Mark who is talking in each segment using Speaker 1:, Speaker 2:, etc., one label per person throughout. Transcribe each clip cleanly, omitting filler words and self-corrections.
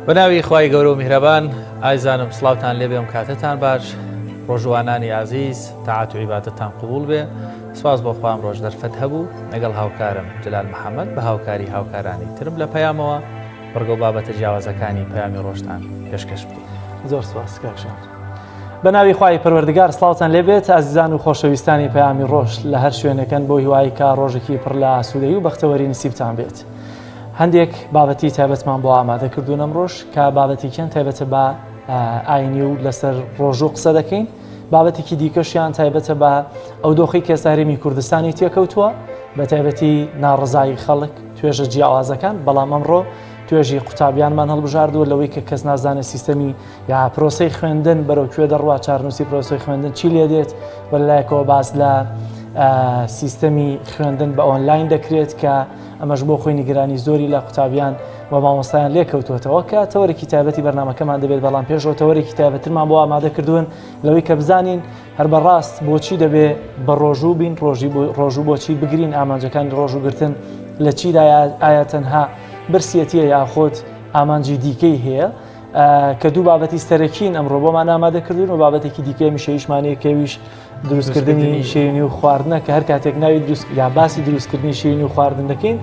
Speaker 1: بەناوی خوای گەورە و میهرەبان ئایزانم سڵاوتان لێبێ ئەم کاتەتان باش ڕۆژوانانی ئازیز تاعات و عیبادەتان قبوڵ بێ سپاس بۆ خوا ئەمڕۆش دەرفەت هەبوو لەگەڵ هاوکارم جلال محەممەد بە هاوکاری هاوکارانی ترم لە پەیامەوە بڕگە و بابەتە جیاوازەکانی پەیامی ڕۆژتان پێشکەش بکەین.
Speaker 2: زۆر سپاس کاک شان. بە ناوی خوای پەروەردگار سڵاوتان لێبێت ئازیزان و خۆشەویستانی پەیامی ڕۆژ لە هەر شوێنێکن بۆ هیوای کە ڕۆژێکی پڕ لە ئاسوودەیی و بەختەوەری نسیبتان بێت. هەندێک بابەتی تایبەتمان بۆ ئامادە کردوون ئەمڕۆش کە بابەتێکیان تایبەتە بە ئاینی و لەسەر ڕۆژوو قسە دەکەین بابەتێکی دیکەشیان تایبەتە بە ئەو دۆخی کە هەرێمی کوردستانی تێکەوتووە بە تایبەتی ناڕزایی خەڵک توێژە جیاوازەکان بەڵام ئەمڕۆ توێژی قوتابیانمان هەڵبژاردووە لەوەی کە کەس نازانێت سیستەمی یا پرۆسەی خوێندن بەرەو کوێ دەڕوا چارنووسی پرۆسەی خوێندن چی لێ دێت و لەلایەکەوە باس لە سیستەمی خوێندن بە ئۆنلاین دەکرێت کە ئەمەش بۆ خۆی نیگەرانی زۆری لە قوتابیان و مامۆستایان لێکەوتووەتەوە کە تەوەرێکی تایبەتی بەرنامەکەمان دەبێت بەڵام پێشەوە تەوەرێکی تایبەترمان بۆ ئامادە کردوون لەوەی کە بزانین هەر بەڕاست بۆچی دەبێ بە ڕۆژوو بین ڕۆژی ڕۆژوو بۆچی بگرین ئامانجەکانی ڕۆژووگرتن لە چیدا ئایا تەنها برسیەتیە یاخود ئامانجی دیکەی هەیە کە دوو بابەتی سەرەکین ئەمڕۆ بۆمان ئامادە کردوون و بابەتێکی دیکەی میشەیشمانەیە کەویش دروستکردنی شیرینی و خواردنە کە هەر کاتێک ناوی دروست یا باسی دروستکردنی شیرینی و خواردن دەکەین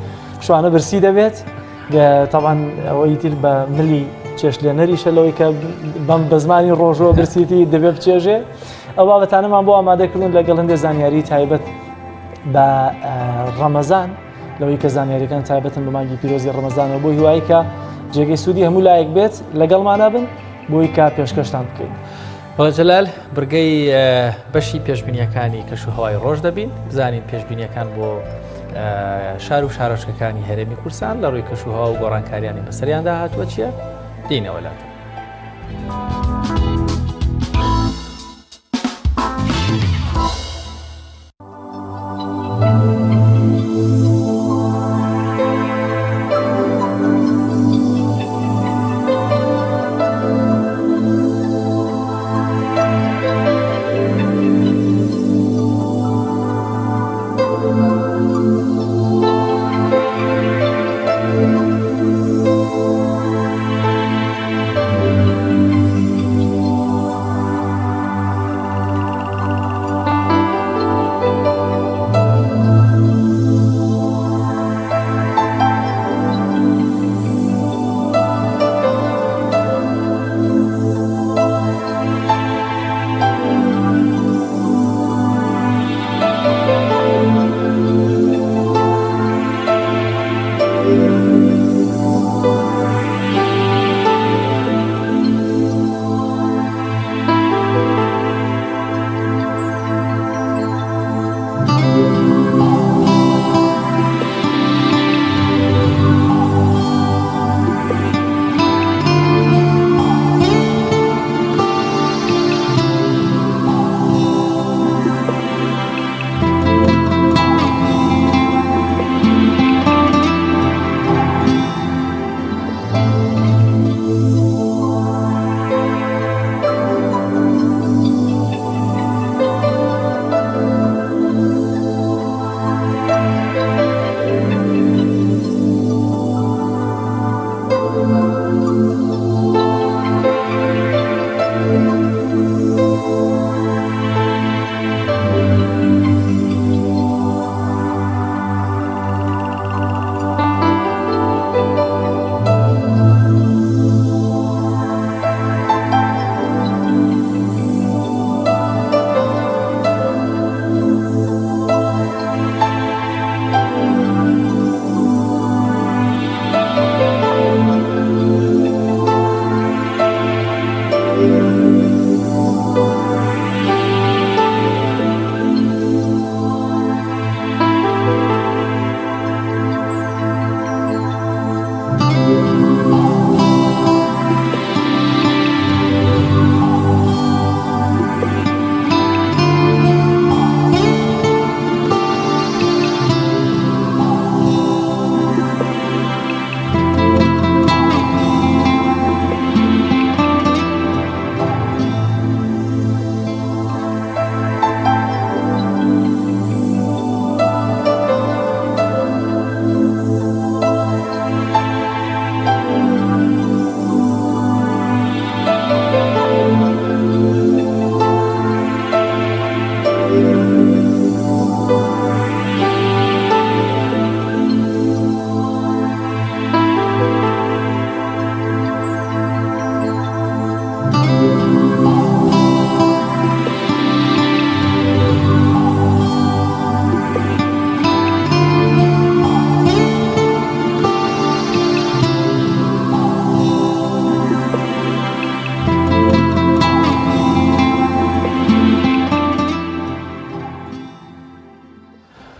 Speaker 2: شوانە برسی دەبێت تاوان ئەوەی تر بە ملی چێشلێنەریشە لەوەی کە بەم بە زمانی ڕۆژەوە برسیتی دەبێت بچێژێ ئەو بابەتانەمان بۆ ئامادەکردن لەگەڵ هەندێک زانیاری تایبەت بە ڕەمەزان لەوەی کە زانیاریەکان تایبەتن بە مانگی پیرۆزی ڕەمەزانەوە بۆ هیوایی کە جێگەی سوودی هەموو لایەک بێت لەگەڵمانە بن بۆی کە پێشکەشتان بکەین.
Speaker 1: بەڵێ جەلال، بڕگەی بەشی پێشبینیەکانی کەش و هەوای ڕۆژ دەبین بزانین پێشبینیەکان بۆ شار و شارۆچکەکانی هەرێمی کوردستان لە ڕووی کەش و هەوا و گۆڕانکاریانی بەسەریاندا هاتووە چییە دێینەوە لاتان.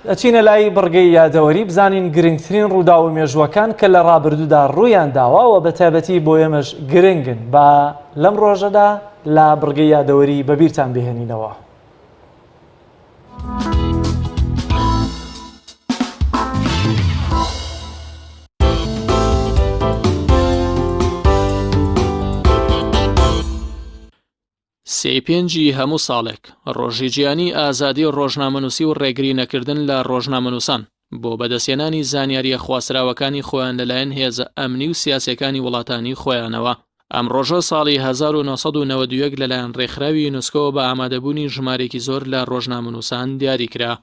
Speaker 2: ئەچینە لای بڕگەی یادەوەری بزانین گرنگترین ڕووداو و مێژووەکان کە لە ڕابردوودا ڕوویان داوە و بە تایبەتی بۆ ئێمەش گرنگن با لەم ڕۆژەدا لە بڕگەی یادەوەری بەبیرتان بهێنینەوە.
Speaker 3: سێی پێنجی هەموو ساڵێک، ڕۆژی جیهانی ئازادی ڕۆژنامەنووسی و ڕێگری نەکردن لە ڕۆژنامەنووسان بۆ بەدەستهێنانی زانیارییە خواستراوەکانی خۆیان لەلایەن هێزە ئەمنی و سیاسیەکانی وڵاتانی خۆیانەوە. ئەم ڕۆژە ساڵی 1991 لەلایەن ڕێکخراوی یونسکۆوە بە ئامادەبوونی ژمارێکی زۆر لە ڕۆژنامەنووسان دیاریکرا.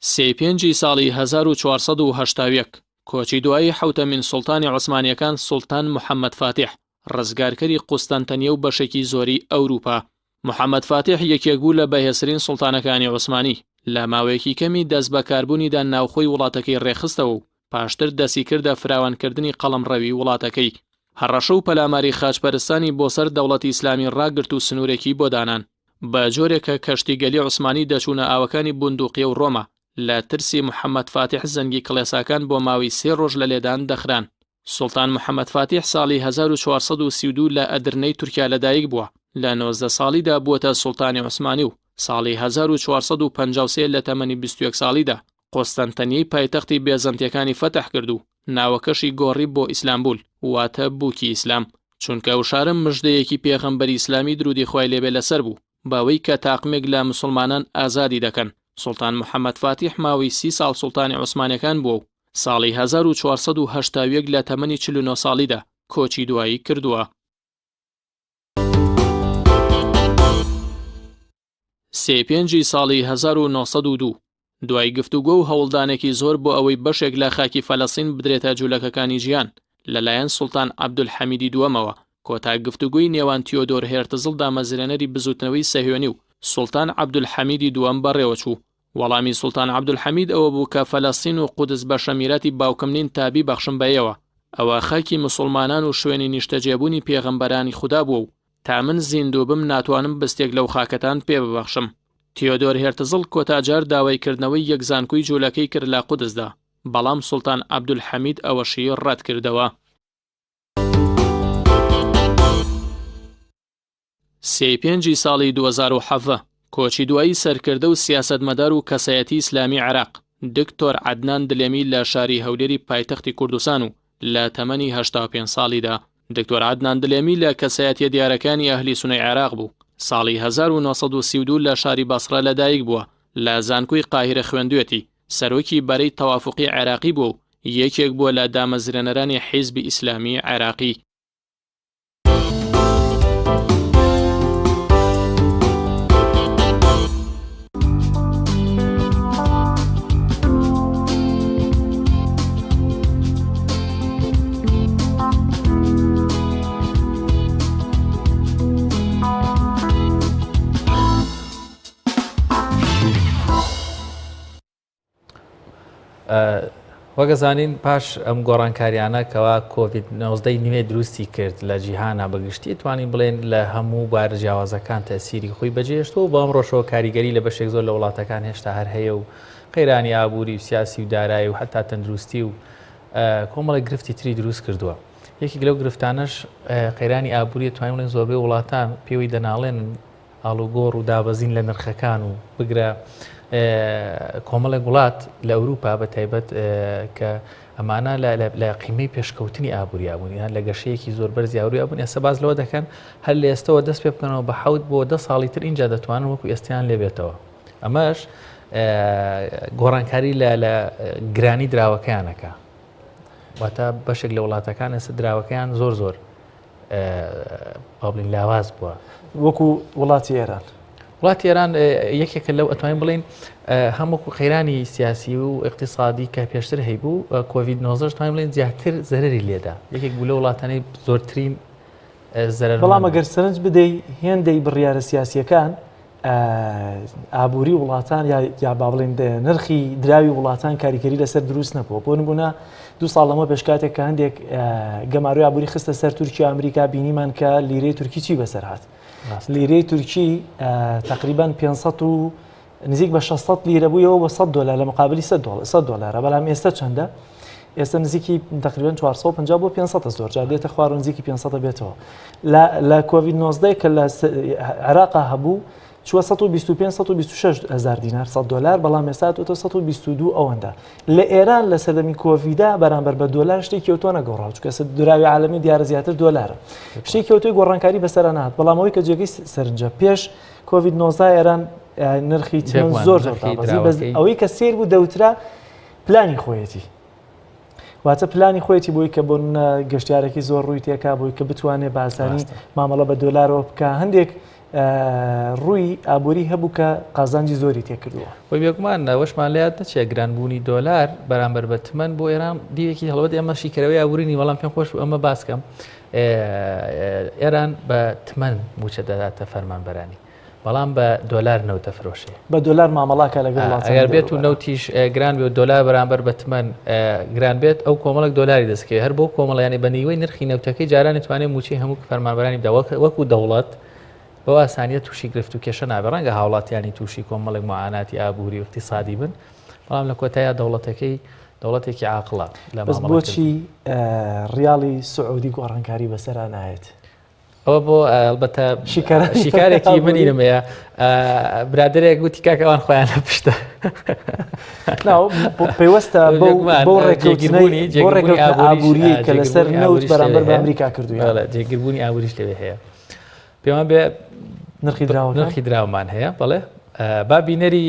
Speaker 3: سێی پێنجی ساڵی 1481، کۆچی دوایی حەوتەمین سوڵتانی عوسمانییەکان سوڵتان محەمەد فاتیح، ڕزگارکەری قوستەنتەنیە و بەشێکی زۆری ئەوروپا. محەمەد فاتیح یەکێک بوو لە بەهێزترین سوڵتانەکانی عوسمانی، لە ماوەیەکی کەمی دەستبەکاربوونیدا ناوخۆی وڵاتەکەی ڕێکخستەوە و پاشتر دەستیکردە فراوانکردنی قەڵەمڕەوی وڵاتەکەی. هەڕەشە و پەلاماری خاچپەرستانی بۆ سەر دەوڵەتی ئیسلامی ڕاگرت و سنوورێکی بۆ دانان. بە جۆرێک کە کەشتیگەلی عوسمانی دەچوونە ئاوەکانی بوندوقیە و ڕۆما، لە ترسی محەمەد فاتیح زەنگی کڵێساکان بۆ ماوەی سێ ڕۆژ لە لێدان دەخران. سوڵتان محەمەد فاتیح ساڵی 1432 لە ئەدرنەی تورکیا لەدایک بووە، لە 19 ساڵیدا بووەتە سوڵتانی عوسمانی و ساڵی 1453 لە تەمەنی 21 ساڵیدا قوستەنتەنیەی پایتەختی بێزەنتیەکانی فەتح کرد و ناوەکەشی گۆڕی بۆ ئیسلامبول واتە بووکی ئیسلام، چونکە ئەو شارە مژدەیەکی پێغەمبەری ئیسلامی درودی خوای لێبێ لەسەر بوو بەوەی کە تاقمێک لە مسوڵمانان ئازادی دەکەن، سوڵتان محەمەد فاتیح ماوەی سی ساڵ سوڵتانی عوسمانیەکان بووە و ساڵی 1481 لە تەمەنی 49 ساڵیدا کۆچی دوایی کردووە. سێ پێنجی ساڵی 1902 دوای گفتوگۆ و هەوڵدانێکی زۆر بۆ ئەوەی بەشێک لە خاکی فەلەستین بدرێتە جولەکەکانی جیهان لەلایەن سوڵتان عەبدولحەمیدی دووەمەوە، کۆتا گفتوگۆی نێوان تیۆدۆر هێرتزڵ دامەزرێنەری بزووتنەوەی سەهیۆنی و سوڵتان عەبدولحەمیدی دووەم بەڕێوەچوو. وەڵامی سوڵتان عەبدولحەمید ئەوە بوو کە فەلەستین و قودس بەشە میراتی باوکم نین تا بیبەخشم بە ئێوە، ئەوە خاکی موسوڵمانان و شوێنی نیشتەجێبوونی پێغەمبەرانی خودا بووە و تا من زیندوو بم ناتوانم بستێک لەو خاکەتان پێ ببەخشم. تیۆدۆر هێرتزڵ کۆتا جار داوای کردنەوەی یەک زانکۆی جوولەکەی کرد لە قودسدا، بەڵام سوڵتان عەبدولحەمید ئەوەشی ڕەتکردەوە. سێی پێنجی ساڵی 2017، کۆچی دوایی سەرکردە و سیاسەتمەدار و کەسایەتی ئیسلامی عێراق، دکتۆر عەدنان دلێمی لە شاری هەولێری پایتەختی کوردستان و لە تەمەنی 85 ساڵیدا. دکتۆر عەدنان دلێمی لە کەسایەتیە دیارەکانی ئەهلی سونەی عێراق بوو، ساڵی 1932 لە شاری بەسڕە لەدایک بووە، لە زانکۆی قاهیرە خوێندوێتی، سەرۆکی بەرەی تەوافوقی عێراقی بووە و یەکێک بووە لە دامەزرێنەرانی حیزبی ئیسلامی عێراقی.
Speaker 1: وەک ئەزانین پاش ئەم گۆڕانکاریانە کەوا کۆڤید 19 نوێ دروستی کرد لە جیهانە بەگشتی توانین بڵێن لە هەموو بارە جیاوازەکان تەسیری خۆی بەجێشتەوە و بەم ڕۆژەوە کاریگەری لە بەشێک زۆر لە وڵاتەکان هێشتا هەر هەیە و قەیرانی ئابووری و سیاسی و دارایی و حتا تەندروستی و کۆمەڵی گرفتی تری دروست کردووە یەکێک لەو گرفتانەش قەیرانی ئابووریە توانین بڵێن زۆربەی وڵاتان پێوەی دەناڵێن ئاڵوگۆڕ و دابەزین لە نرخەکان و بگرە کۆمەڵێک وڵات لە ئەوروپا بە تایبەت کە ئەمانە لە قیمەی پێشکەوتنی ئابووری بوون یان لە گەشەیەکی زۆر بەرزی ئابووری بوون ئێستا باز لەوە دەکەن هەر لە ئێستەوە دەست پێ بکەنەوە بە حەوت بۆ دە ساڵی تر اینجا دەتوانن وەکو ئێستیان لێبێتەوە ئەمەش گۆڕانکاری لە گرانی دراوەکەیانەکە واتە بەشێک لە وڵاتەکان ئێستا دراوەکەیان زۆر زۆر با بڵین لاواز بووە
Speaker 2: وەکو وڵاتی ئێران
Speaker 1: وڵاتی ئێران یەکێکە لەو ئەتوانین بڵین هەموو قەیرانی سیاسی و اقتصادی کە پێشتر هەیبوو کۆڤید 19 توانین بڵێن زیاتر زەرری لێدا یەکێک بوو لە وڵاتانی زۆرترین زەرەر
Speaker 2: بەڵام ئەگەر سەرنج بدەی هێندەی بڕیارە سیاسیەکان ئابووری وڵاتان یا با بڵێن نرخی دراوی وڵاتان کاریگەری لەسەر دروست نەبووە بۆ نمونە دو ساڵ لەمە پێش کاتێک کە هەندێک گەمارۆی ئابووری خستە سەر تورکیا ئەمریکا بینیمان کە لیرەی تورکی چی بەسەر هات. لیرەی تورکی تقریبان 500 و نزیک بە 600 لیرە بوویەوە بۆ 100 دلار لە مقابلی 100 دلار 100 دلارە بەڵام ئێستا چەندە؟ ئێستا نزیکی تقریبا 450 بۆ 500 زۆر جار دێتە خوار و نزیکی 500 بێتەوە لە کۆڤید 19 کە لە عێراقا هەبوو چووە 125 126 هزار دینار 100 دلار بەڵام ئێستا تۆ 122 ئەوەندە لە ئێران لە سەردەمی کۆڤیدا بەرامبەر بە دۆلار شتێکی ئەوتۆ نەگۆڕا چونکە دراوی عالەمی دیارە زیاتر دۆلارە شتێکی ئەوتۆی گۆڕانکاری بەسەرا نهات بەڵام ئەوەی کە جێگەی سەرنجە پێش کۆڤید 19 ئێران نرخی تمەن زۆر زۆر دابەزی بەس ئەوەی کە سیر بوو دەوترا پلانی خۆیەتی واتە پلانی خۆیەتی بۆی کە بۆ گەشتیارێکی زۆر ڕووی تێکا بۆی کە بتوانێت بە ئاسانی مامەڵە بە دۆلارەوە بکە هەندێک ڕووی ئابووری هەبوو کە قازانجی زۆری تێکردووە.
Speaker 1: وە بێگومان ئەوەشمان لە یاد نەچێت گرانبوونی دۆلار بەرامبەر بە تمەن بۆ ئێران دیوێکی هەڵبەت ئێمە شیکەرەوەی ئابووری نین بەڵام پێم خۆش بوو ئەمە باس کەم ئێران بە تمەن مووچە دەداتە فەرمانبەرانی بەڵام بە دۆلار نەوت دەفرۆشێ.
Speaker 2: بە دۆلار مامەڵاکە لەگەڵ وڵاتانی
Speaker 1: ئەگەر بێت و نەوتیش گران بێ و دۆلار بەرامبەر بە تمەن گران بێت ئەو کۆمەڵێک دۆلاری دەستکەوێت هەر بۆ کۆمەڵیانی بە نیوەی نرخی نەوتەکەی جارانی توانێت مووچەی هەموو فەرمانبەرانی بدا وەکو دەوڵەت بەو ئاسانیە تووشی گرفت و کێشە نابێت ڕەنگە هاوڵاتیانی تووشی کۆمەڵێک معاناتی ئابووری و اقتصادی بن بەڵام لە کۆتاییا دەوڵەتەکەی دەوڵەتێکی عاقڵە
Speaker 2: لە بەس بۆچی ڕیاڵی سعودی گۆڕانکاری بەسەرا نایەت؟
Speaker 1: ئەوە بۆ ئەڵبەتە شیکارێکی منی نمەیە برادێک گوتی کاک ئەوان خۆیان لە پشتە
Speaker 2: پەیوەستە بۆ ڕێکەوتنی ئابووری کە لەسەر نەوت بەرامبەر بە ئەمریکا کردو
Speaker 1: جێگربوونی ئابووریش لەوێ هەیە پێمان بێ
Speaker 2: نرخی دراوە
Speaker 1: نرخی دراومان هەیە بەڵێ با بینەری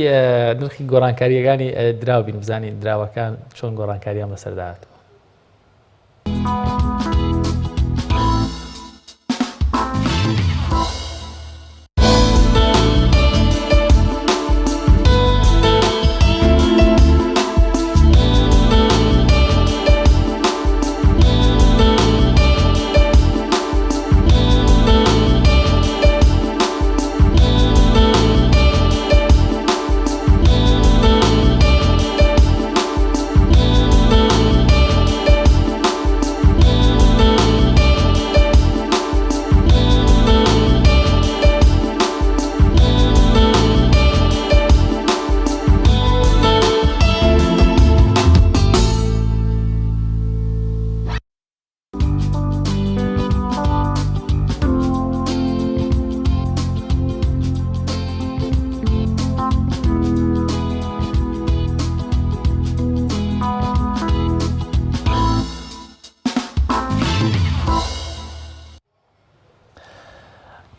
Speaker 1: نرخی گۆڕانکاریەکانی دراو بین بزانین دراوەکان چۆن گۆڕانکاریان بەسەرداهاتوە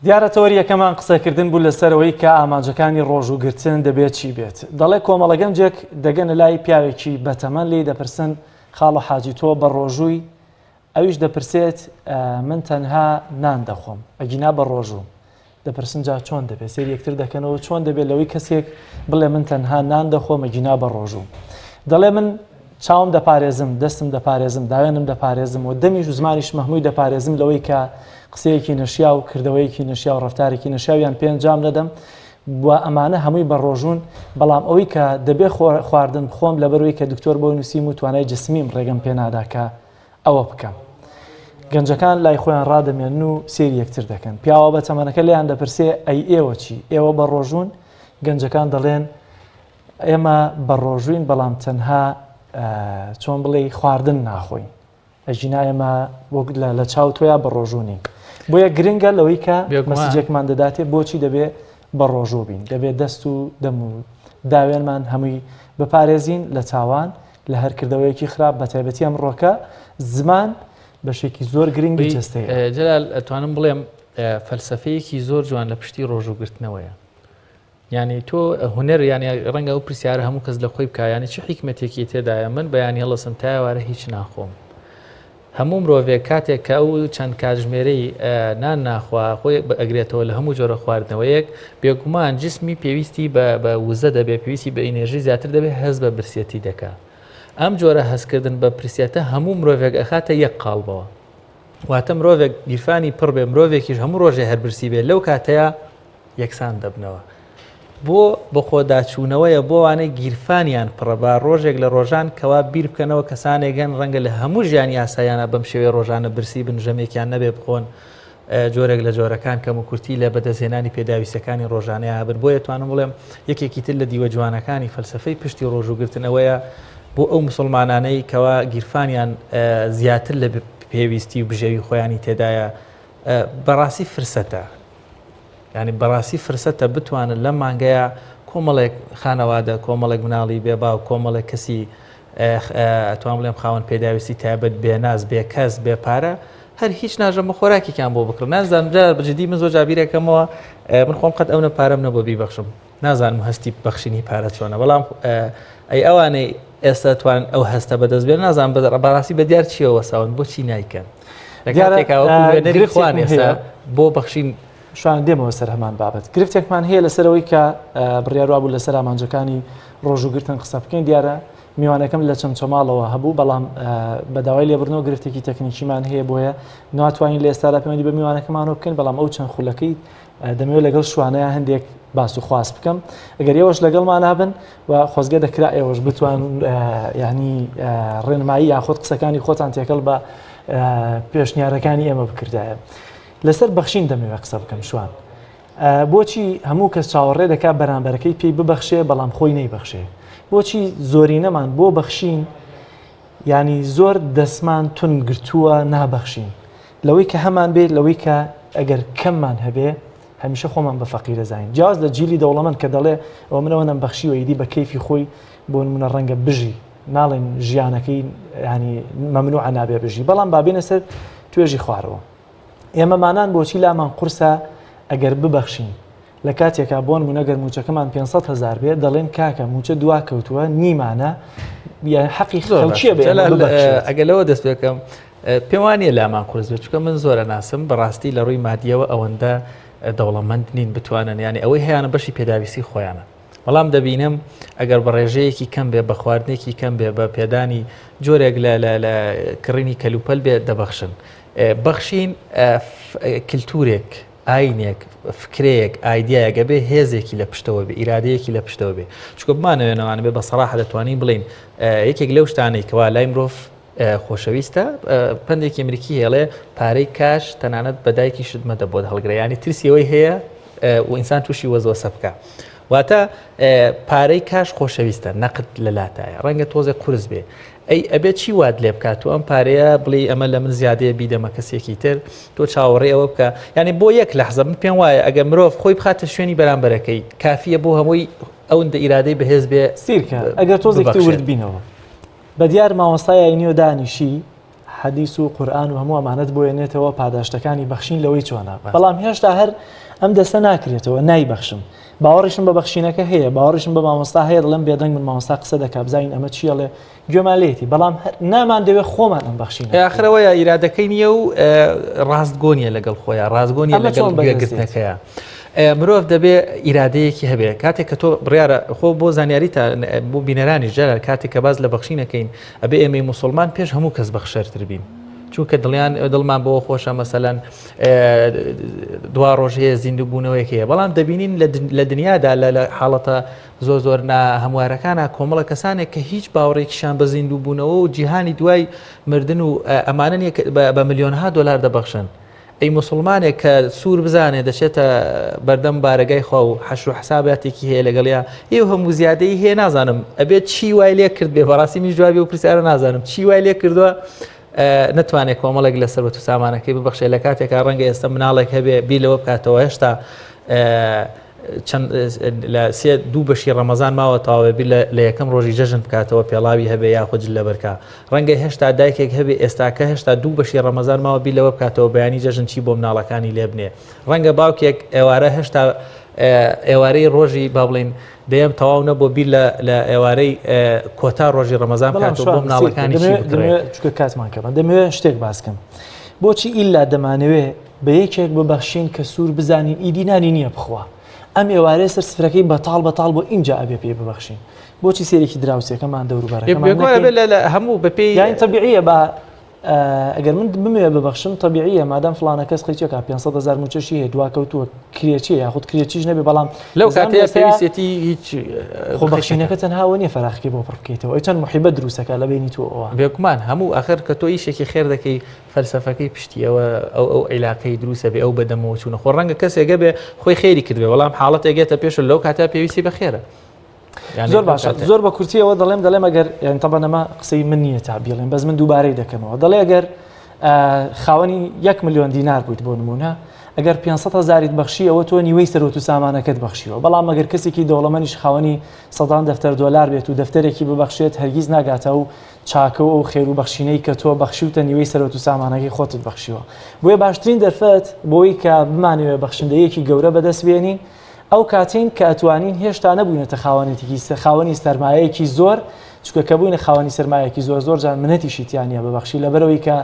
Speaker 2: دیارە تەوەری یەکەمان قسەکردن بوو لەسەر ئەوەی کە ئامانجەکانی ڕۆژووگرتن دەبێت چی بێت. دەڵێ کۆمەڵە گەنجێک دەگەنە لای پیاوێکی بەتەمەن لێی دەپرسن خاڵۆ حاجی تۆ بە ڕۆژووی؟ ئەویش دەپرسێت من تەنها نان دەخۆم ئەگینا بە ڕۆژووم. دەپرسن جا چۆن دەبێت؟ سەیری یەکتر دەکەنەوە چۆن دەبێت لەوەی کەسێک بڵێ من تەنها نان دەخۆم ئەگینا بە ڕۆژووم. دەڵێ من چاوم دەپارێزم، دەستم دەپارێزم، داوێنم دەپارێزم و دەمیش و زمانیشم هەمووی دەپارێزم لەوەی کە قسەیەکی نەشیاو، کردەوەیەکی نەشیاو، ڕەفتارێکی نەشیاویان پێ ئەنجام نەدەم و ئەمانە هەمووی بە ڕۆژوون، بەڵام ئەوەی کە دەبێ خواردن بخۆم لەبەرئەوەی کە دکتۆر بۆی نووسیم و توانای جسمیم ڕێگەم پێ نادا کە ئەوە بکەم. گەنجەکان لای خۆیان ڕادەمێنن و سەیری یەکتر دەکەن. پیاوە بەتەمەنەکە لێیان دەپرسێ ئەی ئێوە چی؟ ئێوە بە ڕۆژوون؟ گەنجەکان دەڵێن ئێمە بە ڕۆژووین بەڵام تەنها چۆن بڵێی خواردن ناخۆین. ئەگینا ئێمە وەک لە چاو تۆیا بە ڕۆژوو نین. بۆیە گرنگە لەوەی کە مەسجێکمان دەداتێ بۆچی دەبێ بە ڕۆژوو بین. دەبێ دەست و دەم و داوێنمان هەمووی بپارێزین لە تاوان، لە هەر کردەوەیەکی خراپ بەتایبەتی ئەمڕۆکە زمان بەشێکی زۆر گرنگی جەستەیە.
Speaker 1: جەلال ئەتوانم بڵێم فەلسەفەیەکی زۆر جوان لە پشتی ڕۆژووگرتنەوەیە. یانی تۆ هونەر یانی ڕەنگە ئەو پرسیارە هەموو کەس لە خۆی بکە یانی چی حیکمەتێکی تێدایە من بەیانی هەڵەسم تا ئێوارە هیچ ناخۆم هەموو مرۆڤێک کاتێک کە ئەو چەند کاتژمێرەی نان ناخوا خۆی ئەگرێتەوە لە هەموو جۆرە خواردنەوەیەک بێگومان جسمی پێویستی بە وزە دەبێت پێویستی بە ئینێرژی زیاتر دەبێت هەست بە برسێتی دەکا ئەم جۆرە هەستکردن بە پرسیەتە هەموو مرۆڤێک ئەخاتە یەک قاڵبەوە واتە مرۆڤێک گیرفانی پڕ بێ مرۆڤێکیش هەموو ڕۆژێ هەر برسی بێ لەو کاتەیە یەکسان دەبنەوە. بۆ بەخۆداچوونەوەیە بۆ ئەوانەی گیرفانیان پڕە با ڕۆژێک لە ڕۆژان کەوا بیر بکەنەوە کەسانێک هەن ڕەنگە لە هەموو ژیانی ئاساییانە بەم شێوەیە ڕۆژانە برسی بن ژەمێکیان نەبێ بخۆن. جۆرێک لە جۆرەکان کەموکورتی لە بەدەستهێنانی پێداویستیەکانی ڕۆژانەیا هەبن بۆیە توانم بڵێم یەکێکی تر لە دیوە جوانەکانی فەلسەفەی پشتی ڕۆژووگرتن ئەوەیە بۆ ئەو مسلمانانەی کەوا گیرفانیان زیاتر لە پێویستی و بژێوی خۆیانی تێدایە بەڕاستی فرسەتە یانی بەڕاستی فرسەتە بتوانن لەم مانگەیا کۆمەڵێک خانەوادە، کۆمەڵێک مناڵی بێ باوک، کۆمەڵێک کەسی ئەتوان بڵێم خاوەن پێداویستی تایبەت بێناز، بێکەس، بێ پارە هەر هیچ ناژەمە خۆراکێکیان بۆ بکڕن نازانم جار بەجدی من زۆر جار بیرەکەمەوە من خۆم قەت ئەونە پارەم نەبوو بیبەخشم نازانم هەستی بەخشینی پارە چۆنە بەڵام ئەی ئەوانەی ئێستا توان ئەو هەستە بەدەست بێن نازانم بەڕاستی بە دیار چیەوە وەساون بۆچی نایکەن لە کاتێکا وەکو نوێنەری خوان ئێستا بۆ بەخشین
Speaker 2: شوان دێمەوە سەر هەمان بابەت گرفتێکمان هەیە لەسەرەوەی کە بڕیار وابوو لەسەر ئامانجەکانی ڕۆژووگرتن قسە بکەین دیارە میوانەکەم لە چەمچەماڵەوە هەبوو بەڵام بە داوای لێبردنەوە گرفتێکی تەکنیکیمان هەیە بۆیە ناتوانین لە ئێستادا پەیوەندی بە میوانەکەمانەوە بکەین بەڵام ئەو چەند خولەکەی دەمەوێت لەگەڵ شوانەیە هەندێک باس و خواست بکەم ئەگەر ئێوەش لەگەڵمان نابن و خۆزگە دەکرا ئێوەش بتوان ینی ڕێنمایی یاخود قسەکانی خۆتان تێکەڵ بە پێشنیارەکانی ئێمە بکردایە لەسەر بەخشین دەمەوێت قسە بکەم شوان بۆچی هەموو کەس چاوەڕێ دەکات بەرامبەرەکەی پێی ببەخشێ بەڵام خۆی نەیبەخشێ بۆچی زۆرینەمان بۆ بەخشین یانی زۆر دەستمان تون گرتووە نابەخشین لەوەی کە هەمان بێت لەوەی کە ئەگەر کەممان هەبێ هەمیشە خۆمان بە فەقیرە زانین جیاواز لە جیلی دەوڵەمەند کە دەڵێ ئەوە منەوە نەم بەخشیوە ئیدی بە کەیفی خۆی بۆ نمونە ڕەنگە بژی ناڵێن ژیانەکەی ینی مەمنوعە نابێ بژی بەڵام بابینە سەر توێژی خوارەوە ئێمەمانان بۆچی لامان قورسە ئەگەر ببەخشین لە کاتێکا بۆ نمونە گەر موچەکەمان 500 هەزار بێت دەڵێن کاکە موچە دوا کەوتووە نیمانە یان حەقی خەڵکیە بێ
Speaker 1: ئەگەر لەوە دەست پێکەم پێم وانییە لامان قورس بێت چونکە من زۆرە ناسم بەڕاستی لە ڕووی مادیەوە ئەوەندە دەوڵەمەند نین بتوانن ینی ئەوەی هەیانە بەشی پێداویستی خۆیانە بەڵام دەبینم ئەگەر بە ڕێژەیەکی کەم بێ بە خواردنێکی کەم بێ بە پێدانی جۆرێک لە لە کڕینی کەلوپەل بێ دەبەخشن بەخشین کللتورێک ئاینێک، فکرەیەک، ئایدیایەک ئەبێ هێزێکی لە پشتەوە بێ، ئیرادەیەکی لە پشتەوە بێ. چونکە بمانەوێ نەمانەوێ بە سەراحە دەتوانین بڵێین یەکێک لەو شتانەی کەوا لای مرۆڤ خۆشەویستە پەندێکی ئەمریکی هێڵێ پارەی کاش تەنانەت بە دایکیشت مەدە بۆت هەڵگرە ینی ترسی ئەوەی هەیە و ئینسان تووشی وەزوەسە بکە واتە پارەی کاش خۆشەویستە نەقد لە لاتایە ڕەنگە تۆزێک قورس بێ ئەی ئەبێت چی وات لێ بکات تۆ ئەم پارەیە بڵێی ئەمە لە من زیادەیە بیدەمە کەسێکی تر تۆ چاوەڕێی ئەوە بکە یعنی بۆ یەک لەحزە من پێم وایە ئەگەر مرۆڤ خۆی بخاتە شوێنی بەرامبەرەکەی کافیە بۆ هەمووی ئەوەندە ئیرادەی بەهێز بێ
Speaker 2: سیرکە ئەگەر تۆزێکی ورد بینەوە بە دیار مامۆستای ئاینیەوە دانیشی حەدیس و قورئان و هەموو ئەمانەت بۆ ێنێتەوە پاداشتەکانی بەخشین لەوەی چۆنە بەڵام هێشتا هەر ئەم دەستە ناکرێتەوە نایبەخشم باوەڕیشم بە بەخشینەکە هەیە باوەڕیشم بە مامۆستا هەیە دەڵێم بێدەنگ من مامۆستا قسە دەکا بزانین ئەمە چیەڵێ گوێمان لێتی بەڵام نامان دەوێت خۆمان ئەم بەخشینە
Speaker 1: ئاخرەوەیە ئیرادەکەی نییە و ڕاستگۆ نیە لەگەڵ خۆیان ڕاستگۆ نیە لەگەڵ گوێگرتنەکەیە. مرۆڤ دەبێ ئیرادەیەکی هەبێ کاتێک کە تۆ بڕیارە خۆ بۆ زانیاری تا بۆ بینەرانی جارە کاتێک کە باز لە بەخشینەکەین ئەبێ ئێمەی موسڵمان پێش هەموو کەس بەخشەرتر بین چونکە دڵیان دڵمان بۆ خۆشە مەسەلەن دوا ڕۆژ هەیە زیندوو بوونەوەیەک هەیە بەڵام دەبینین لە دنیادا لە حاڵەتە زۆر زۆر نا هەموارەکانە کۆمەڵە کەسانێک کە هیچ باوەڕێکیشان بە زیندوو بوونەوە و جیهانی دوای مردن و ئەمانە نیە بە ملیۆنها دۆلار دەبەخشن ئەی موسڵمانێک کە سوور بزانێ دەچێتە بەردەم بارەگای خوا و حەشر و حساباتێکی هەیە لەگەڵیا ئێو هەموو زیادەی هەیە نازانم ئەبێت چی وای لێ کرد بێ بەڕاستی منیش جوابی ئەو پرسیارە نازانم چی وای لێ کردووە نتوانێت کۆمەڵێک لە سەروەت و سامانەکەی ببەخشێ لە کاتێکا ڕەنگە ئێستا مناڵێک هەبێ بیر لەوە بکاتەوە هێشتا چەند لە سێ دوو بەشی ڕەمەزان ماوە تەواوێ بیر لە یەکەم ڕۆژی جەژن بکاتەوە پێڵاوی هەبێ یاخود جل لەبەرکا ڕەنگە هێشتا دایکێک هەبێ ئێستاکە هێشتا دوو بەشی ڕەمەزان ماوە بیر لەوە بکاتەوە بەیانی جەژن چی بۆ مناڵەکانی لێبنێ ڕەنگە باوکێک ئێوارە هێشتا ئێوارەی ڕۆژی با بڵین دەیەم تەواو نەبوو بیر لە ئێوارەی کۆتا ڕۆژی ڕەمەزان بکاتەوە بۆ مناڵەکانی چی بکڕێ
Speaker 2: چونکە کاتمان کەمە دەمەوێت شتێک باسکەم بۆچی ئیلا دەمانەوێ بە یەکێک ببەخشین کە سوور بزانین ئیدی نانی نییە بخوا ئەم ئێوارەیە سەر سفرەکەی بەتاڵ بەتاڵ بۆ ئینجا ئەبێ پێی ببەخشین بۆچی سێرێکی دراوسێکەمان دەوروبەرەکەمان
Speaker 1: هەموو بەپێی
Speaker 2: یانی تەبیعیە بە. ئەگەر من بمەوێ ببەخشم تەبیعیە مادام فڵانە کەس قەیچەکە 500 هزار موچەشی هەیە دواکەوتووە کرێچیە یاخود کرێچیش نەبێ بەڵام
Speaker 1: لەو کاتەیە پێویستێتی هیچ
Speaker 2: خۆ بەخشینەکە تەنها ئەوە نییە فەراخەکەی بۆ پڕ بکەیتەوە ئەی چەند موحیبەت دروستەکە لە بەینی تۆ ئەوە
Speaker 1: بێگومان هەموو ئەخر کە تۆ ئیشێکی خێر دەکەی فەلسەفەکەی پشتی ئەوە ئەو ئەو عیلاقەی دروستە بێ ئەو بەدەمەوە چوونە خۆ ڕەنگە کەسێکە بێ خۆی خێری کردبێ بەڵام حاڵەتێک گێتە پێش و لەو کاتە پێویستی بە خێرە
Speaker 2: زۆر باشە زۆر بە کورتیەوە دەڵێم دەڵێم ئەگەر یان تەبەن ئەمە قسەی من نییە تا بیڵێم بەس من دووبارەی دەکەمەوە دەڵێ ئەگەر خاوەنی یەک ملیۆن دینار بوویت بۆ نمونە ئەگەر 500 هزاریت بەخشی ئەوە تۆ نیوەی سەرۆت و سامانەکەت بەخشیوە بەڵام ئەگەر کەسێکی دەوڵەمەنیش خاوەنی سەدان دەفتەر دۆلار بێت و دەفتەرێکی ببەخشێت هەرگیز ناگاتە و چاکە و ئەو خێر و بەخشینەی کە تۆ بەخشیوتە نیوەی سەرۆت و سامانەکەی خۆتت بەخشیوە بۆیە باشترین دەرفەت بۆی کە بمانەوێ بەخشندەیەکی گەورە بەدەست بێنین ئەو کاتەین کە ئەتوانین هێشتا نەبووینەتە خاوەنێتیکی خاوەنی سەرمایەیەکی زۆر، چونکە کە بووینە خاوەنی سەرمایەکی زۆر زۆر جار منەتیشی تیا نییە ببەخشی لەبەرئەوەی کە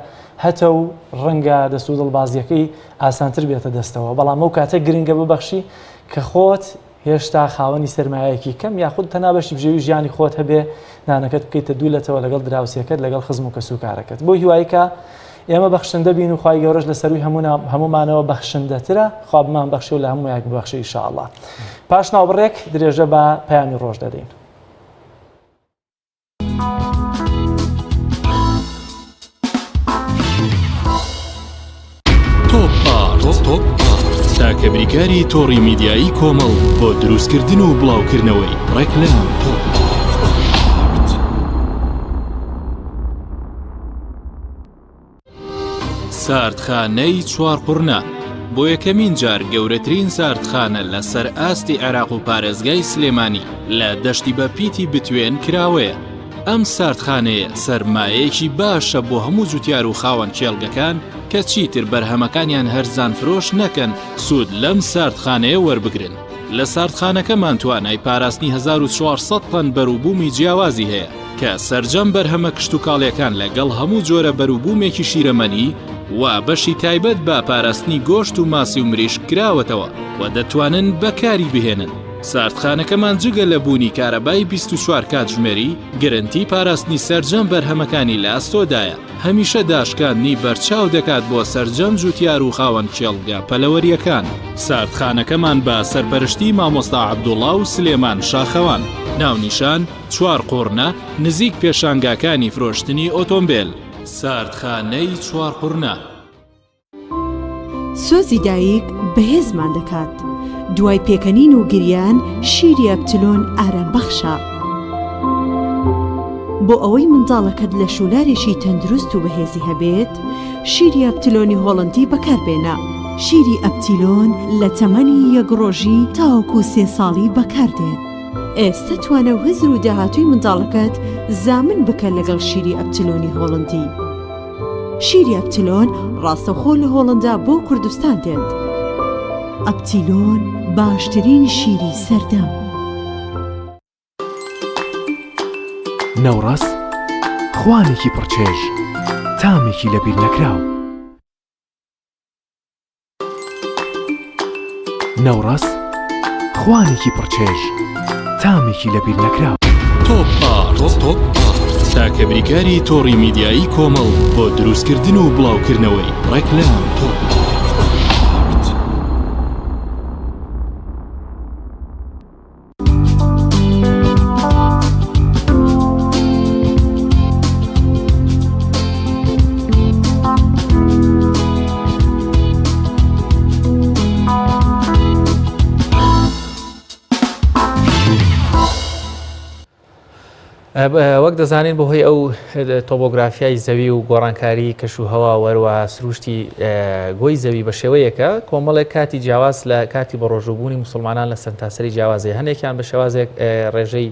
Speaker 2: هەتە و ڕەنگە دەست و دڵبازییەکەی ئاسانتر بێتە دەستەوە، بەڵام ئەو کاتە گرنگە ببەخشی کە خۆت هێشتا خاوەنی سەرمایەکی کەم یاخود تەنها بەشی بژێوی ژیانی خۆت هەبێ نانەکەت بکەیتە دوو لەتەوە لەگەڵ دراوسێکەت لەگەڵ خزم و کەسوکارەکەت بۆ هیوای کە ئێمە بەخشندە بین و خوای گەورەش لە سەرووی هەموومانەوە بەخشندەترە خوا بمان بەخشێ و لە هەموویەک ببەخشێ ئیشاءاللە پاش ناوبڕێک درێژە بە پەیامی ڕۆژ دەدەین.
Speaker 4: تۆپ ئارت تاکە بریکاری تۆڕی میدیایی کۆمەڵ بۆ دروستکردن و بڵاوکردنەوەی ڕێکلام. ساردخانەی چوارقوڕنە بۆ یەکەمین جار گەورەترین ساردخانە لە سەر ئاستی عێراق و پارێزگای سلێمانی لە دەشتی بە پیتی بتوێن کراوەیە. ئەم ساردخانەیە سەرمایەیەکی باشە بۆ هەموو جوتیار و خاوەن کێڵگەکان کە چیتر بەرهەمەکانیان هەرزان فرۆش نەکەن سوود لەم ساردخانەیە وەربگرن. لە ساردخانەکەمان توانای پاراستنی 1400 تەن بەروبوومی جیاوازی هەیە کە سەرجەم بەرهەمە کشتوکاڵیەکان لەگەڵ هەموو جۆرە بەروبوومێکی شیرەمەنی و بەشی تایبەت بە پاراستنی گۆشت و ماسی و مریشک کراوەتەوە و دەتوانن بەکاری بهێنن. ساردخانەکەمان جگە لە بوونی کارەبای 24 کاتژمێری، گرنتی پاراستنی سەرجەم بەرهەمەکانی لە ئەستۆدایە، هەمیشە داشکاندنی بەرچاو دەکات بۆ سەرجەم جوتیار و خاوەن کێڵگە پەلەوەرییەکان. ساردخانەکەمان بە سەرپەرشتی مامۆستا عەبدوڵا و سلێمان شاخەوان، ناونیشان، چوارقوڕنە، نزیک پێشانگاکانی فرۆشتنی ئۆتۆمبێل. ساردخانەی چوارقوڕنە.
Speaker 5: سۆزی دایک بەهێزمان دەکات. دوای پێکەنین و گریان شیری ئەپتلۆن ئارامبەخشە. بۆ ئەوەی منداڵەکەت لەشولارێکی تەندروست و بەهێزی هەبێت، شیری ئەپتلۆنی هۆڵەندی بەکاربێنە. شیری ئەپتیلۆن لە تەمەنی یەک ڕۆژی تاوەکو سێ ساڵی بەکاردێت. ئێستە توانا و هزر و داهاتووی منداڵەکەت زامن بکە لەگەڵ شیری ئەپتلۆنی هۆڵەندی. شیری ئەپتیلۆن ڕاستەوخۆ لە هۆڵندا بۆ کوردستان دێت. ئەپتیلۆن باشترین شیری سەردەم.
Speaker 6: نەوڕەس، خوانێکی پڕ چێژ، تامێکی لەبیرنەکراو. نەوڕەس، خوانێکی پڕ چێژ، تامێکی لەبیر نەکراو.
Speaker 4: تۆپ ئارت تاکە بریکاری تۆڕی میدیایی کۆمەڵ بۆ دروستکردن و بڵاوکردنەوەی ڕێکلام. تۆپ ئارت.
Speaker 1: وەک دەزانین بەهۆی ئەو تۆبۆگرافیای زەوی و گۆڕانکاری کەش و هەوا وەروە سروشتی گۆی زەوی بە شێوەیەکە کۆمەڵێک کاتی جیاواز لە کاتی بەڕۆژووبوونی مسلمانان لە سەرتاسەری جیاوازی هەندێکیان بە شێوازێک ڕێژەی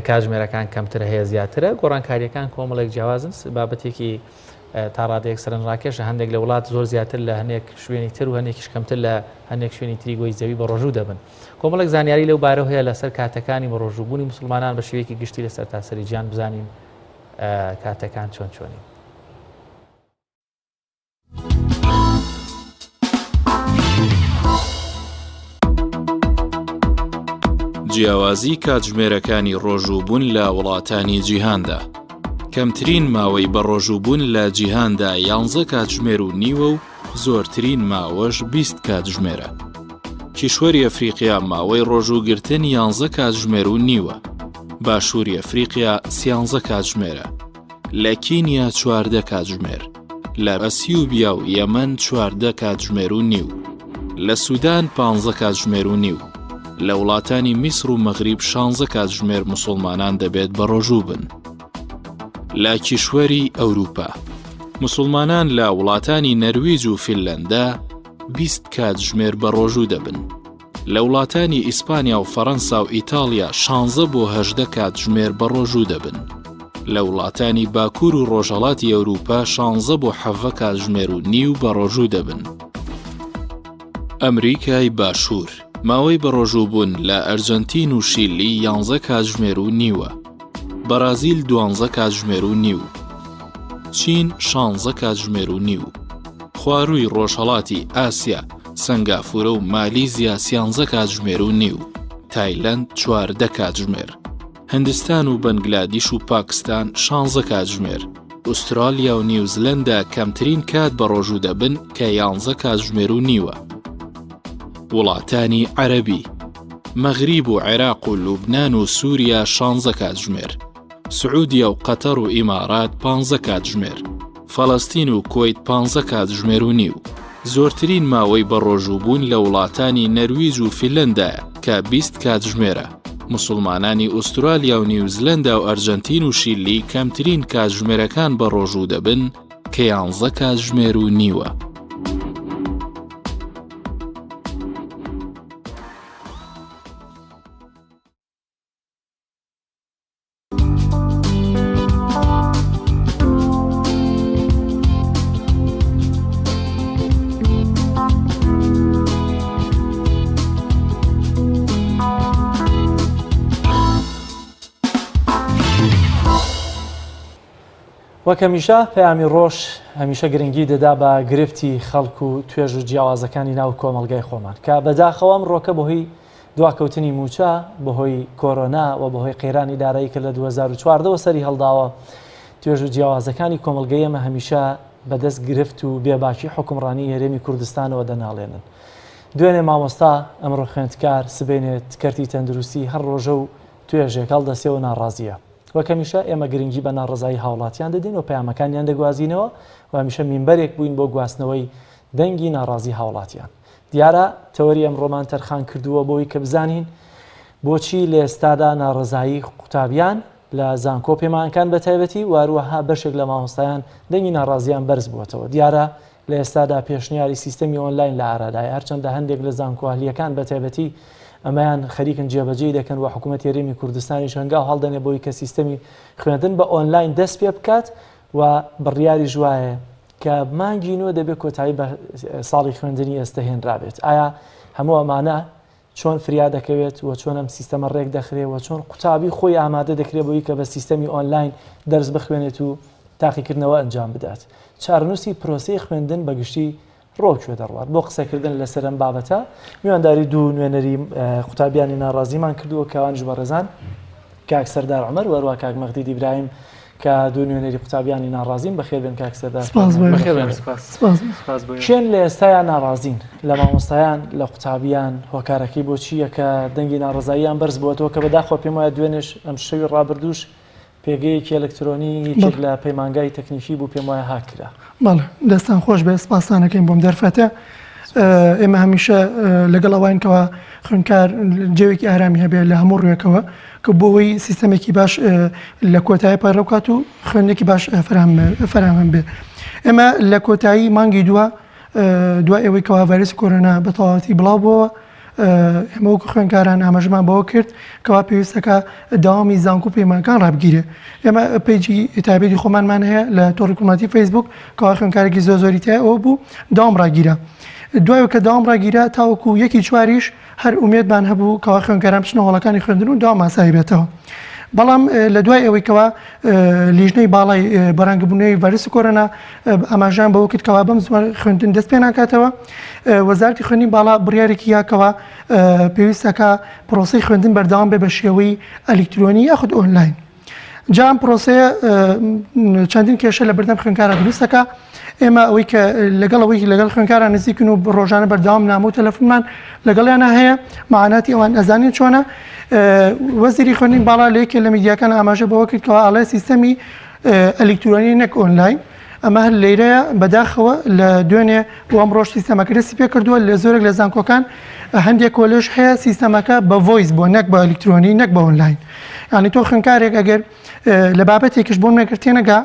Speaker 1: کاتژمێرەکان کەمتر هەیە زیاترە گۆڕانکاریەکان کۆمەڵێک جیاوازن بابەتێکی تا ڕادەیەک سەرنجڕاکێشە هەندێک لە وڵات زۆر زیاتر لە هەندێک شوێنی تر و هەندێکیش کەمتر لە هەندێک شوێنی تری گۆی زەوی بە ڕۆژوو دەبن کۆمەڵێک زانیاری لەو بارەوە هەیە لەسەر کاتەکانی بەڕۆژووبوونی موسڵمانان بە شێوەیەکی گشتی لە سەرتاسەری جیهان بزانین کاتەکان چۆن چۆنین.
Speaker 4: جیاوازی کاتژمێرەکانی ڕۆژووبوون لە وڵاتانی جیهاندا. کەمترین ماوەی بەڕۆژووبوون لە جیهاندا یانزە کاتژمێر و نیوە و زۆرترین ماوەش 20 کاتژمێرە. کیشوەری ئەفریقیا ماوەی ڕۆژووگرتن یانزە کاتژمێر و نیوە. باشووری ئەفریقیا سیانزە کاتژمێرە. لە کینیا 14 کاتژمێر. لە ئەسیوبیا و یەمەن 14 کاتژمێر و نیو. لە سودان پانزە کاتژمێر و نیو. لە وڵاتانی میسر و مەغریب شانزە کاتژمێر موسوڵمانان دەبێت بەڕۆژوو بن. لە کیشوەری ئەوروپا موسوڵمانان لە وڵاتانی نەرویج و فینلەندا 20 کاتژمێر بەڕۆژوو دەبن. لە وڵاتانی ئیسپانیا و فەڕەنسا و ئیتاڵیا شانزە بۆ 18 کاتژمێر بەڕۆژوو دەبن. لە وڵاتانی باکوور و ڕۆژهەڵاتی ئەوروپا شانزە بۆ حەڤە کاتژمێر و نیو بەڕۆژوو دەبن. ئەمریکای باشوور، ماوەی بەڕۆژووبوون لە ئەرجەنتین و شیللی یانزە کاتژمێر و نیوە، بەرازیل دوانزە کاتژمێر و نیو، چین شانزە کاتژمێر و نیو، خوارووی ڕۆژهەڵاتی ئاسیا، سەنگافورە و مالیزیا سیانزە کاتژمێر و نیو، تایلەند 14 کاتژمێر. هندستان و بەنگلادیش و پاکستان شانزە کاتژمێر، ئوسترالیا و نیوزلەندا کەمترین کات بەڕۆژوو دەبن کە یانزە کاتژمێر و نیوە. وڵاتانی عەرەبی، مەغریب و عێراق و لوبنان و سووریا شانزە کاتژمێر، سعودیە و قەتەر و ئیمارات پانزە کاتژمێر، فەڵەستین و کوەیت پانزە کاتژمێر و نیو. زۆرترین ماوەی بەڕۆژووبوون لە وڵاتانی نەرویج و فینلەندایە کە 20 کاتژمێرە. موسڵمانانی ئوسترالیا و نیوزلەندا و ئەرجەنتین و شیللی کەمترین کاتژمێرەکان بەڕۆژوو دەبن کە یانزە کاتژمێر و نیوە.
Speaker 2: وەک هەمیشە پەیامی ڕۆژ هەمیشە گرنگی دەدا بە گرفتی خەڵک و توێژ و جیاوازەکانی ناو کۆمەڵگای خۆمان کە بەداخەوە ئەمڕۆکە بەهۆی دواکەوتنی مووچە بەهۆی کۆرۆنا و بەهۆی قەیرانی دارایی کە لە 2014 وە سەری هەڵداوە، توێژ و جیاوازەکانی کۆمەڵگەی ئێمە هەمیشە بەدەست گرفت و بێباکی حوکمڕانی هەرێمی کوردستانەوە دەناڵێنن. دوێنێ مامۆستا، ئەمڕۆ خوێندکار، سبەینێ کەرتی تەندروستی، هەر ڕۆژە و توێژێک هەڵدەسێ و ناڕازییە. وەک هەمیشە ئێمە گرنگی بە ناڕەزایی هاوڵاتیان دەدەین و پەیامەکانیان دەگوازینەوە و هەمیشە مینبەرێک بووین بۆ گواستنەوەی دەنگی ناڕازی هاوڵاتیان. دیارە تەوەری ئەمڕۆمان تەرخان کردووە بۆی کە بزانین بۆچی لە ئێستادا ناڕەزایی قوتابیان لە زانکۆ پەیمانگاکان بە تایبەتی و هەروەها بەشێک لە مامۆستایان دەنگی ناڕازیان بەرز بووەتەوە. دیارە لە ئێستادا پێشنیاری سیستەمی ئۆنلاین لە ئارادایە هەرچەندە هەندێک لە زانکۆ ئەهلییەکان بە تایبەتی ئەمەیان خەریکن جێبەجێی دەکەن و حکوومەتی هەرێمی کوردستانیش هەنگاو هەڵدەنێ بۆی کە سیستەمی خوێندن بە ئۆنلاین دەست پێ بکات و بڕیاریش وایە کە مانگی نۆ دەبێت کۆتایی بە ساڵی خوێندنی ئێستە هێنرابێت ئایا هەموو ئەمانە چۆن فریا دەکەوێت و چۆن ئەم سیستەمە ڕێک دەخرێ و چۆن قوتابی خۆی ئامادە دەکرێت بۆی کە بە سیستەمی ئۆنلاین دەرس بخوێنێت و تاقیکردنەوە ئەنجام بدات چارەنووسی پرۆسەی خوێندن بەگشتی ڕۆ کوێ دەڕوات بۆ قسەکردن لەسەر ئەم بابەتە میوانداری دوو نوێنەری قوتابیانی ناڕازیمان کردووە کەوانیش بەڕێزان کاک سەردار عومەر و هەروەها کاک مەغدید ئیبراهیم کە دوو نوێنەری قوتابیانی ناڕازین بەخێربێن کاک سەردار
Speaker 7: سپاس بۆ
Speaker 2: بەخێربێن.
Speaker 7: سپاس سپاس
Speaker 2: بۆ کێن لە ئێستایا ناڕازین لە مامۆستایان لە قوتابیان هۆکارەکەی بۆ چییە کە دەنگی ناڕەزاییان بەرز بووەتەوە کە بەداخەوە پێم وایە دوێنێش ئەم شەوی ڕابردووش پێگەیەکی ئەلکترۆنی یەکێک لە پەیمانگای تەکنیکی بوو پێم وایە هاک کرا.
Speaker 7: بەڵێ دەستان خۆش بێت سپاستان ئەکەین بۆم دەرفەتە ئێمە هەمیشە لەگەڵ ئەوین کەوا خوێندکار جەوێکی ئارامی هەبێت لە هەموو ڕوێکەوە کە بۆ ئەوەی سیستەمێکی باش لە کۆتایی پەیڕەو بکات و خوێندنێکی باش فەراهەم بێت ئێمە لە کۆتایی مانگی دووە دوای ئەوەی کەوا ڤایرۆسی کۆرۆنا بە تەواوەتی بڵاو بووەوە ئێمە وەکو خوێندکاران ئاماژەمان بەوە کرد کەوا پێویستەکە داوامی زانکۆ و پەیمانگان ڕابگیرێ ئێمە page ی تایبەتی خۆمانمان هەیە لە تۆڕی کۆمەڵایەتی فەیسبوک کەوا خوێندکارێکی زۆر زۆری تای ئەوە بوو داوام ڕاگیرا دوای کە داوام ڕاگیرا تاوەکو یەکی چواریش هەر ئومێدمان هەبوو کەوا خوێندکاران بچنە هۆڵەکانی خوێندن و داوام ئاسایی بێتەوە بەڵام لە دوای ئەوەی کەوا لیژنەی باڵای بەرانگبوونەوەی ڤایرۆسی کۆرۆنا ئاماژەیان بەوە کرد کەوا بەم زووە خوێندن دەست پێ ناکاتەوە وەزارەتی خوێندنی باڵا بڕیارێکی یا کەوا پێویستەکە پرۆسەی خوێندن بەردەوام بێ بە شێوەی ئەلیکترۆنی یاخود ئۆنلاین. جا ئەم پرۆسەیە چەندین کێشە لە بەردەم خوێندکارە دروستەکە ئێمە ئەوەی کە لەگەڵ ئەوەی لەگەڵ خوێندکاران نزیکن و ڕۆژانە بەردەوام نامە و تەلەفونمان لەگەڵیانە هەیە معاناتی ئەوان ئەزانین چۆنە وەزیری خوێندنی باڵا لە یەکێ لە میدیاکان ئاماژە بەوە کرد کەوا ئەڵێ سیستەمی ئەلیکترۆنی نەک ئۆنلاین ئەمە هەر لێرەیە بەداخەوە لە دوێنێ و ئەمڕۆش سیستەمەکە دەستی پێ کردووە لە زۆرێک لە زانکۆکان هەندێک کۆلێژ هەیە سیستەمەکە بە voice بووە نەک بە ئەلیکترۆنی نەک بە ئۆنلاین یعنی تۆ خوێندکارێک ئەگەر لە بابەتێکیش بۆ نەکرد تێنەگا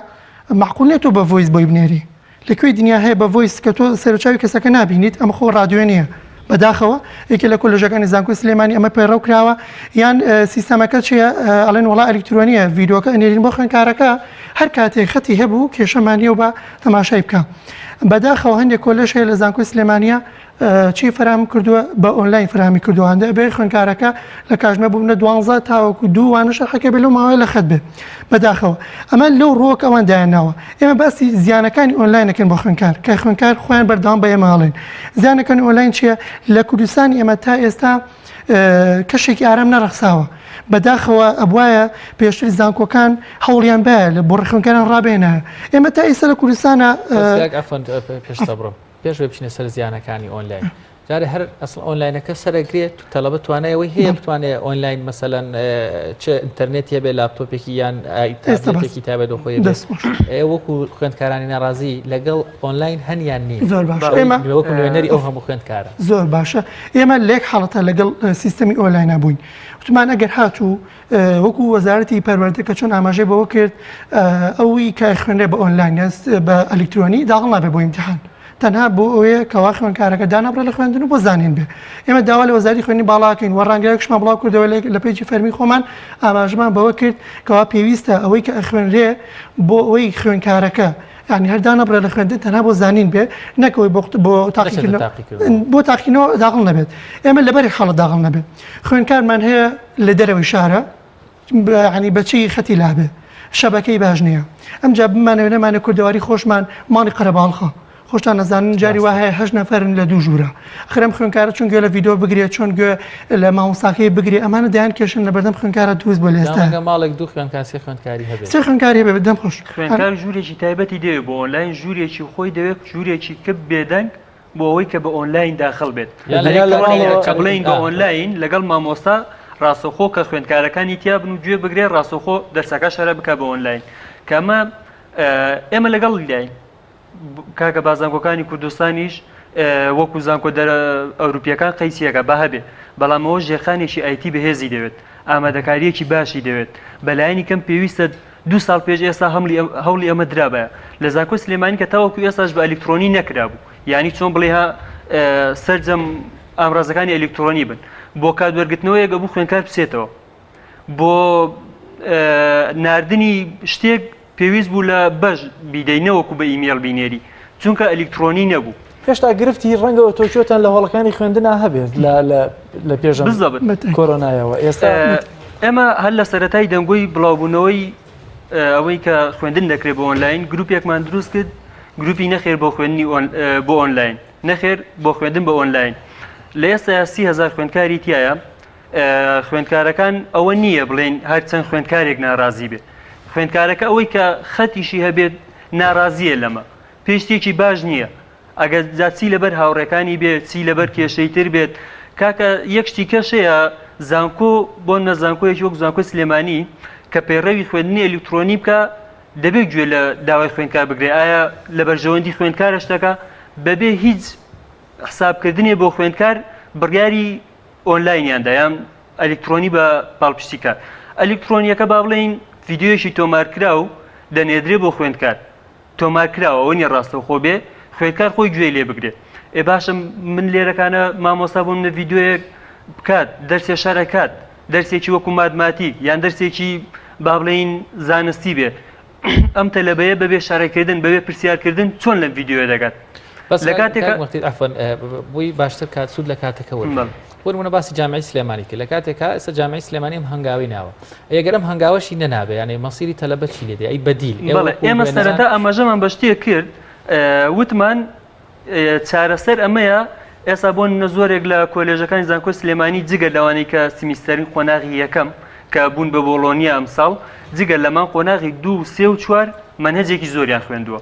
Speaker 7: مەعقول نیە تۆ بە voice بۆی بنێری لە کوێی دنیا هەیە بە voice کە تۆ سەرچاوی کەسەکە نابینیت ئەمە خۆ ڕادیۆ نییە بەداخەوە یەکێ لە کۆلێژەکانی زانکۆی سلێمانی ئەمە پەیڕەو کراوە یان سیستەمەکە چییە ئەڵێن وڵا ئەلیکترۆنیە ڤیدۆکە ئەنێرین بۆ خوێندکارەکە هەر کاتێک خەتی هەبوو کێشەمان نییە و بە تەماشای بکە بەداخەوە هەندێک کۆلێژ هەیە لە زانکۆی سلێمانیە چی فەراهەم کردووە بە ئۆنلاین فرامی کردووە هەندە ئەبێ خوێندکارەکە لە کاژمێر بوو لە دوانزە تاوەکو دوو وانە شەرحەکە بێ لەو ماوەیە لە خەت بێ بەداخەوە ئەمە لەو ڕووەک ئەوان دایانناوە ئێمە باسی زیانەکانی ئۆنلاین ئەکەین بۆ خوێندکار کە خوێندکار خۆیان بەردەوام بە ئێمە ئەڵێن زیانەکانی ئۆنلاین چییە لە کوردستانی ئێمە تا ئێستا کەشێکی ئارام نەڕەخساوە بەداخەوە ئەبوایە پێشتر زانکۆکان هەوڵیان بایە لە بۆ خوێندکاران ڕابێنایە ئێمە تا ئێستا لە کوردستانە
Speaker 1: پێشتا بڕۆم پێش ئەوەی بچینە سەر زیانەکانی ئۆنلاین جارێ هەر ئەسڵ ئۆنلاینەکە سەرەگرێت تەلەبە توانای ئەوەی هەیە بتوانێت ئۆنلاین مەسەلەن چ ئینتەرنێت هەبێ لاپتۆپێکی یان تابلێتێکی تایبەت بە خۆی دەست وەکو خوێندکارانی ناڕازی لەگەڵ ئۆنلاین هەن یان نین
Speaker 7: زۆر باشە ئێمە
Speaker 1: وەکو نوێنەری ئەو هەموو خوێندکارە
Speaker 7: زۆر باشە ئێمە لە یەک حاڵەتە لەگەڵ سیستەمی ئۆنلاینە بووین وتمان ئەگەر هاتوو وەکو وەزارەتی پەروەردە کە چۆن ئاماژەی بەوە کرد ئەوی کە خوێنرێ بە ئۆنلاین بە ئەلیکترۆنی داخڵ نابێت بۆ ئیمتیحان تەنها بۆ ئەوەیە کەوا خوێندکارەکە دانابڕێ لە خوێندن و بۆ زانین بێ ئێمە داوا لە وەزاری خوێندنی باڵاکەین و ڕانگرایکشمان بڵاو کردەوە لە page ی فەرمی خۆمان ئاماژەمان بەوە کرد کەوا پێویستە ئەوەی کە ئەخوێنرێ بۆ ئەوەی خوێندکارەکە یعنی هەر دانەبڕێ لە خوێندن تەنها بۆ زانین بێ نەکەوەی بۆ بۆ تاقیکردنەوە بۆ تاقینەوە داخڵ نەبێت ئێمە لەبەری حاڵە داخڵ نەبێت خوێندکارمان هەیە لە دەرەوەی شارە یعنی بەچی خەتی لابێ شەبەکەی باش نییە ئەمجا بمانەوێ نەمانێ کوردەواری خۆشمان ماڵی قەرەباڵخە خۆشتان نەزانن جاری وا هەیە هەشت نەفەرن لە دوو ژوورە ئەخر ئەم خوێندکارە چۆن گوێ لە ڤیدۆ بگرێ چۆن گوێ لە مامۆستاکەی بگرێ ئەمانە دەیان کێشن لە بەردەم خوێندکارە دروست بۆ لە ئێستا
Speaker 1: ڕەنگە ماڵێک دوو خوێندکار سێ خوێندکاری هەبێت
Speaker 7: سێ خوێندکاری هەبێ دەم خۆش
Speaker 8: خوێندکار ژوورێکی تایبەتی دەوێت بۆ ئۆنلاین ژوورێکی خۆی دەوێت ژوورێکی کپ بێدەنگ بۆ ئەوەی کە بە ئۆنلاین داخل بێت کە بڵێین بە ئۆنلاین لەگەڵ مامۆستا ڕاستەوخۆ کە خوێندکارەکانی تیا بن و گوێ بگرێ ڕاستەوخۆ دەرسەکە شەرە بکە بە ئۆنلاین کە ئەمە ئێمە لەگەڵ لاین کاکە با زانکۆکانی کوردستانیش وەکو زانکۆ دەرە ئەوروپیەکان قەیسیەکە با هەبێ بەڵام ئەوە ژێرخانێکی IT بەهێزی دەوێت ئامادەکاریەکی باشی دەوێت بەلایەنی کەم پێویستە دوو ساڵ پێش ئێستا هەوڵی ئەمە درابایە لە زانکۆی سلێمانی کە تاوەکو ئێستاش بە ئەلیکترۆنی نەکرابوو یانی چۆن بڵێ ها سەرجەم ئامرازەکانی ئەلیکترۆنی بن بۆ کات وەرگرتنەوەیەک ئەبوو خوێندکار بچێتەوە بۆ ناردنی شتێک پێویست بوو لە بەش بیدەی نەوەکو بە ئیمێڵ بینێری چونکە ئەلیکترۆنی نەبوو.
Speaker 2: هێشتا گرفتی ڕەنگە ئۆتۆکیۆتان لە هۆڵەکانی خوێندنا هەبێت لە پێش کۆرۆنایەوە ئێستا
Speaker 8: ئێمە هەر لە سەرەتای دەنگۆی بڵاوبوونەوەی ئەوەی کە خوێندن دەکرێت بۆ ئۆنلاین گروپێکمان دروست کرد گروپی نەخێر بۆ خوێندنی بۆ ئۆنلاین نەخێر بۆ خوێندن بە ئۆنلاین لە ئێستا 30هزار خوێندکاری تایە خوێندکارەکان ئەوە نییە بڵێن هەرچەند خوێندکارێک ناڕازی بێت خوێندکارەکە ئەوەی کە خەتیشی هەبێت ناڕازیە لەمە پێی شتێکی باش نییە ئەگەر جا چی لەبەر هاوڕێکانی بێت چی لەبەر کێشەی تر بێت کاکە یەک شتی کەش هەیە زانکۆ بۆ نە زانکۆیەکی وەک زانکۆی سلێمانی کە پەیڕەوی خوێندنی ئەلیکترۆنی بکە دەبێت گوێ لە داوای خوێندکار بگرێ ئایا لە بەرژەوەندی خوێندکارە شتەکە بەبێ هیچ حسابکردنێ بۆ خوێندکار بڕیاری ئۆنلاینیان دا یان ئەلیکترۆنی بە پاڵپشتی کار ئەلیکترۆنیەکە با بڵێین ڤیدیۆیەکی تۆمارکراو دەنێدرێ بۆ خوێندکار تۆمار کراوە ئەوە نیە ڕاستەوخۆ بێ خوێندکار خۆی گوێی لێ بگرێ ئێ باشە من لێرەکانە مامۆستا بۆ منە ڤیدیۆیەک بکات دەرسێ شەرەکات دەرسێکی وەکو ماتماتیک یان دەرسێکی با بڵێین زانستی بێ ئەم تەلەبەیە بەبێ شەرەکردن بەبێ پرسیارکردن چۆن لەم ڤیدیۆیە دەگات
Speaker 1: بەس لە کاتێک عەفوەن بۆی باشتر کات سوود لە کاتەکە وەرگرم بۆ نمونە باسی جامعی سلێمانی کرد لە کاتێکا ئێستا جامعی سلێمانی ئەم هەنگاوی ناوە ئەگەر ئەم هەنگاوەشی نەنابێ یانێ مەسیری تەلەبە چی لێ دێ ئەی بەدیل
Speaker 8: بەڵێ ئێمە سەرەتا ئاماژەمان بە شتێک کرد وتمان چارەسەر ئەمەیە ئێستا بۆ نمونە زۆرێک لە کۆلێژەکانی زانکۆی سلێمانی جگە لەوانەی کە سیمیستەرین قۆناغی یەکەم. کە بوون بە بۆڵۆنیا ئەمساڵ جگە لەمان قۆناغی دوو سێ و چوار مەنهەجێکی زۆریان خوێندووە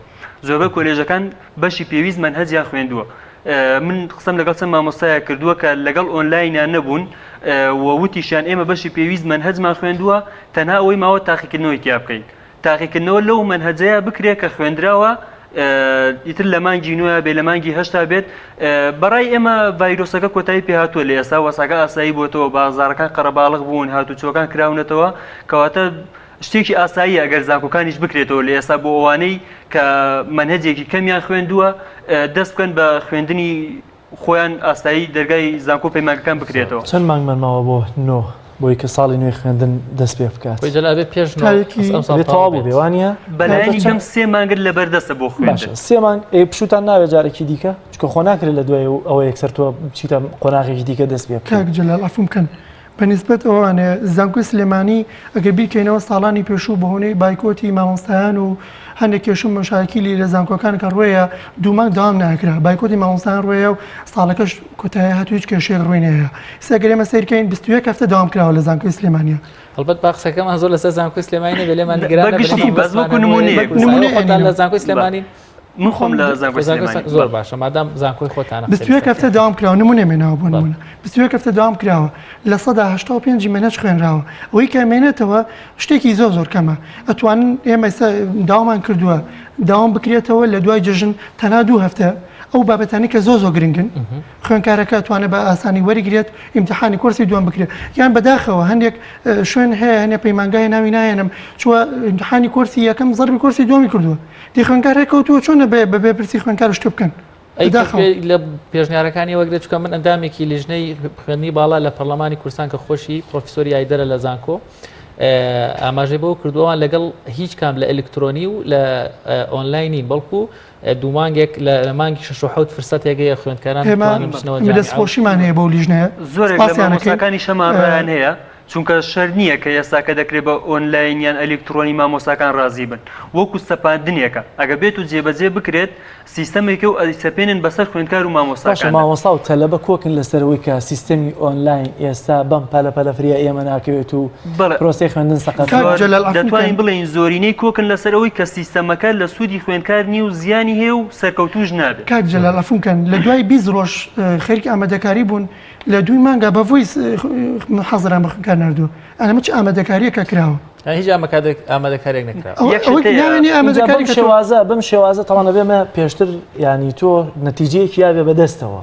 Speaker 8: زۆربەی کۆلێژەکان بەشی پێویست مەنهەجیان خوێندووە من قسەم لەگەڵ چەند مامۆستایە کردووە کە لەگەڵ ئۆنلاینیان نەبوون و وتیشیان ئێمە بەشی پێویست مەنهەجمان خوێندووە تەنها ئەوەی ماوە تاقیکردنەوەی تیا بکەین تاقیکردنەوە لەو مەنهەجەیە بکرێت کە خوێندراوە ئیتر لە مانگی نوێ بێ لە مانگی هەشتا بێت بەڕای ئێمە ڤایرۆسەکە کۆتایی پێهاتووە لە ئێستا وەساکە ئاسایی بووەوە بازارەکان قەرەباڵغ بوون هاتوچۆکان کراونەتەوە کەواتە شتێکی ئاساییە ئەگەر زانکۆکانیش بکرێتەوە لە ئێستا بۆ ئەوانەی کە مەنهەجێکی کەمیان خوێندووە دەست بکەن بە خوێندنی خۆیان ئاسایی دەرگای زانکۆ پەیمانگەکان بکرێتەوە.
Speaker 2: چەند مانگمان ماوە بۆ نۆ بۆی کە ساڵی نوێی خوێندن دەست پێ بکات؟
Speaker 1: خۆی جەلا بێ پێش نۆ
Speaker 7: تاریکی
Speaker 1: ئەم ساڵ
Speaker 2: دەبێت
Speaker 1: تەواو
Speaker 2: تەواو
Speaker 1: بێت.
Speaker 2: بێ وانە؟
Speaker 8: بەلایەنی کەم سێ مانگت لەبەردەستە بۆ
Speaker 2: باشە
Speaker 8: خوێندن.
Speaker 2: سێ مانگ ئێ پشووتان ناوێ جارێکی دیکە؟ چونکە خۆ ناکرێت لە دوای ئەوە یەکسەر تۆ بچیتە قۆناغێکی دیکە دەست پێ بکەی.
Speaker 7: کاک جەلال عەفوم بکەن بە نیسبەت ئەوانێ زانکۆی سلێمانی ئەگەر بیرکەینەوە ساڵانی پێشوو بەهۆنەی بایکۆتی مامۆستایان و هەندێک کێشە و مەشاکیلی لە زانکۆکان کە ڕوێیە دوو مانگ دەوام ناکرا بایکۆتی مامۆستایان ڕوێیە و ساڵەکەش کۆتایی هات و هیچ کێشەیەک ڕووی نەیە ئێستا گەر ئێمە سەیر کەین 21 هەفتە دەوام کراوە لە زانکۆی سلێمانیە
Speaker 1: هەڵبەت با قسەکەمان زۆر لەسەر زانکۆی سلێمانی نەبێ لێمان نیگەران
Speaker 8: بە
Speaker 1: نەبن
Speaker 8: گشتی بەس وەکو نموونەیەک
Speaker 7: نموونەیەک
Speaker 1: خۆتان لە زانکۆی سلێمانی
Speaker 8: من خۆم لە زانکۆی سلێمانی
Speaker 1: زۆر باشە مادام زانکۆی خۆتانە
Speaker 7: 21 هەفتە دەوام کراوە نمونە مێناوە بۆ نمونە 21 هەفتە دەوام کراوە لە سەدا 85 مەنهەج خوێنراوە ئەوەی کە مێنێتەوە شتێکی زۆر زۆر کەمە ئەتوانن ئێمە ئێستا داوامان کردووە داوام بکرێتەوە لە دوای جەژن تەنها دوو هەفتە ئەو بابەتانی کە زۆر زۆر گرنگن خوێنکارەکە توانێت بە ئاسانی وەریگرێت ئیمتحانی کۆرسی دووەم بکرێت یان بەداخەوە هەندێک شوێن هەیە هەنێ پەیمانگای ناوی نایەنم چووە ئیمتحانی کۆرسی یەکەم زەربی کۆرسی دووەمی کردووە دی خوێندکار ڕێکەوتووە چۆنە بێ بەبێ پرسی خوێندکار شتە بکەن
Speaker 1: ئەی لە پێشنیارەکانی وەگرێت چکە من ئەندامێکی لیژنەی خوێندنی باڵا لە پەرلەمانی کوردستان کە خۆشی پرۆفیسۆری ئایدەرە لە زانکۆ ئاماژەی بەوە کردووەوان لەگەڵ هیچ کام لە ئەلکترۆنی و لە ئۆنلاینین بەڵکو دوومانگێک لە مانگی 6 حوت فرسەتێک هەیە خوێندکاران
Speaker 7: دەستخۆشیمان هەیە بۆ لیژنەیە
Speaker 8: زۆرێک لە مامۆستاکانی شەمان ڕایان هەیە چونکە شەرت نییە کە ئێستا کە دەکرێت بە ئۆنلاین یان ئەلیکترۆنی مامۆستاکان ڕازی بن وەکو سەپاندنێکە ئەگە بێت و جێبەجێ بکرێت سیستەمێکە و ئەیسەپێنن بەسەر خوێندکار و
Speaker 2: باشە
Speaker 8: مامۆستاکاندا.
Speaker 2: مامۆستا و تەلەبە کۆکن لەسەر ئەوەی کە سیستەمی ئۆنلاین ئێستا بەم پەلە پەلە فریا ئێمە ناکەوێت و
Speaker 8: بەڵێ
Speaker 2: پرۆسەی خوێندن سەقەت
Speaker 7: کاک
Speaker 8: زۆر
Speaker 2: بێت؟
Speaker 7: جەلال عەفوو
Speaker 8: دەتوانین
Speaker 7: بکەن.
Speaker 8: بڵێین زۆرینەی کۆکن لەسەر ئەوەی کە سیستەمەکە لە سوودی خوێندکار نییە و زیانی هەیە و سەرکەوتووش نابێت.
Speaker 7: کاک جەلال عەفوو بکەن لە دوای 20 ڕۆژ خەریکی ئامادەکاری بوون لە دووی مانگا بە voice حەزران بە خوێندکار ناردووە ئەمە چ ئامادەکاریەکە کراوە؟
Speaker 1: هیچ ئامادەکاریەک نەکراوە.
Speaker 2: ئەوەی
Speaker 7: ناوێنی
Speaker 2: ئینجا بەم
Speaker 7: ئامادەکاری کە تۆ
Speaker 2: شێوازە بەم شێوازە تەوان ئەبێ مە پێشتر ینی تۆ نەتیجەیەکی یاوێ بەدەستەوە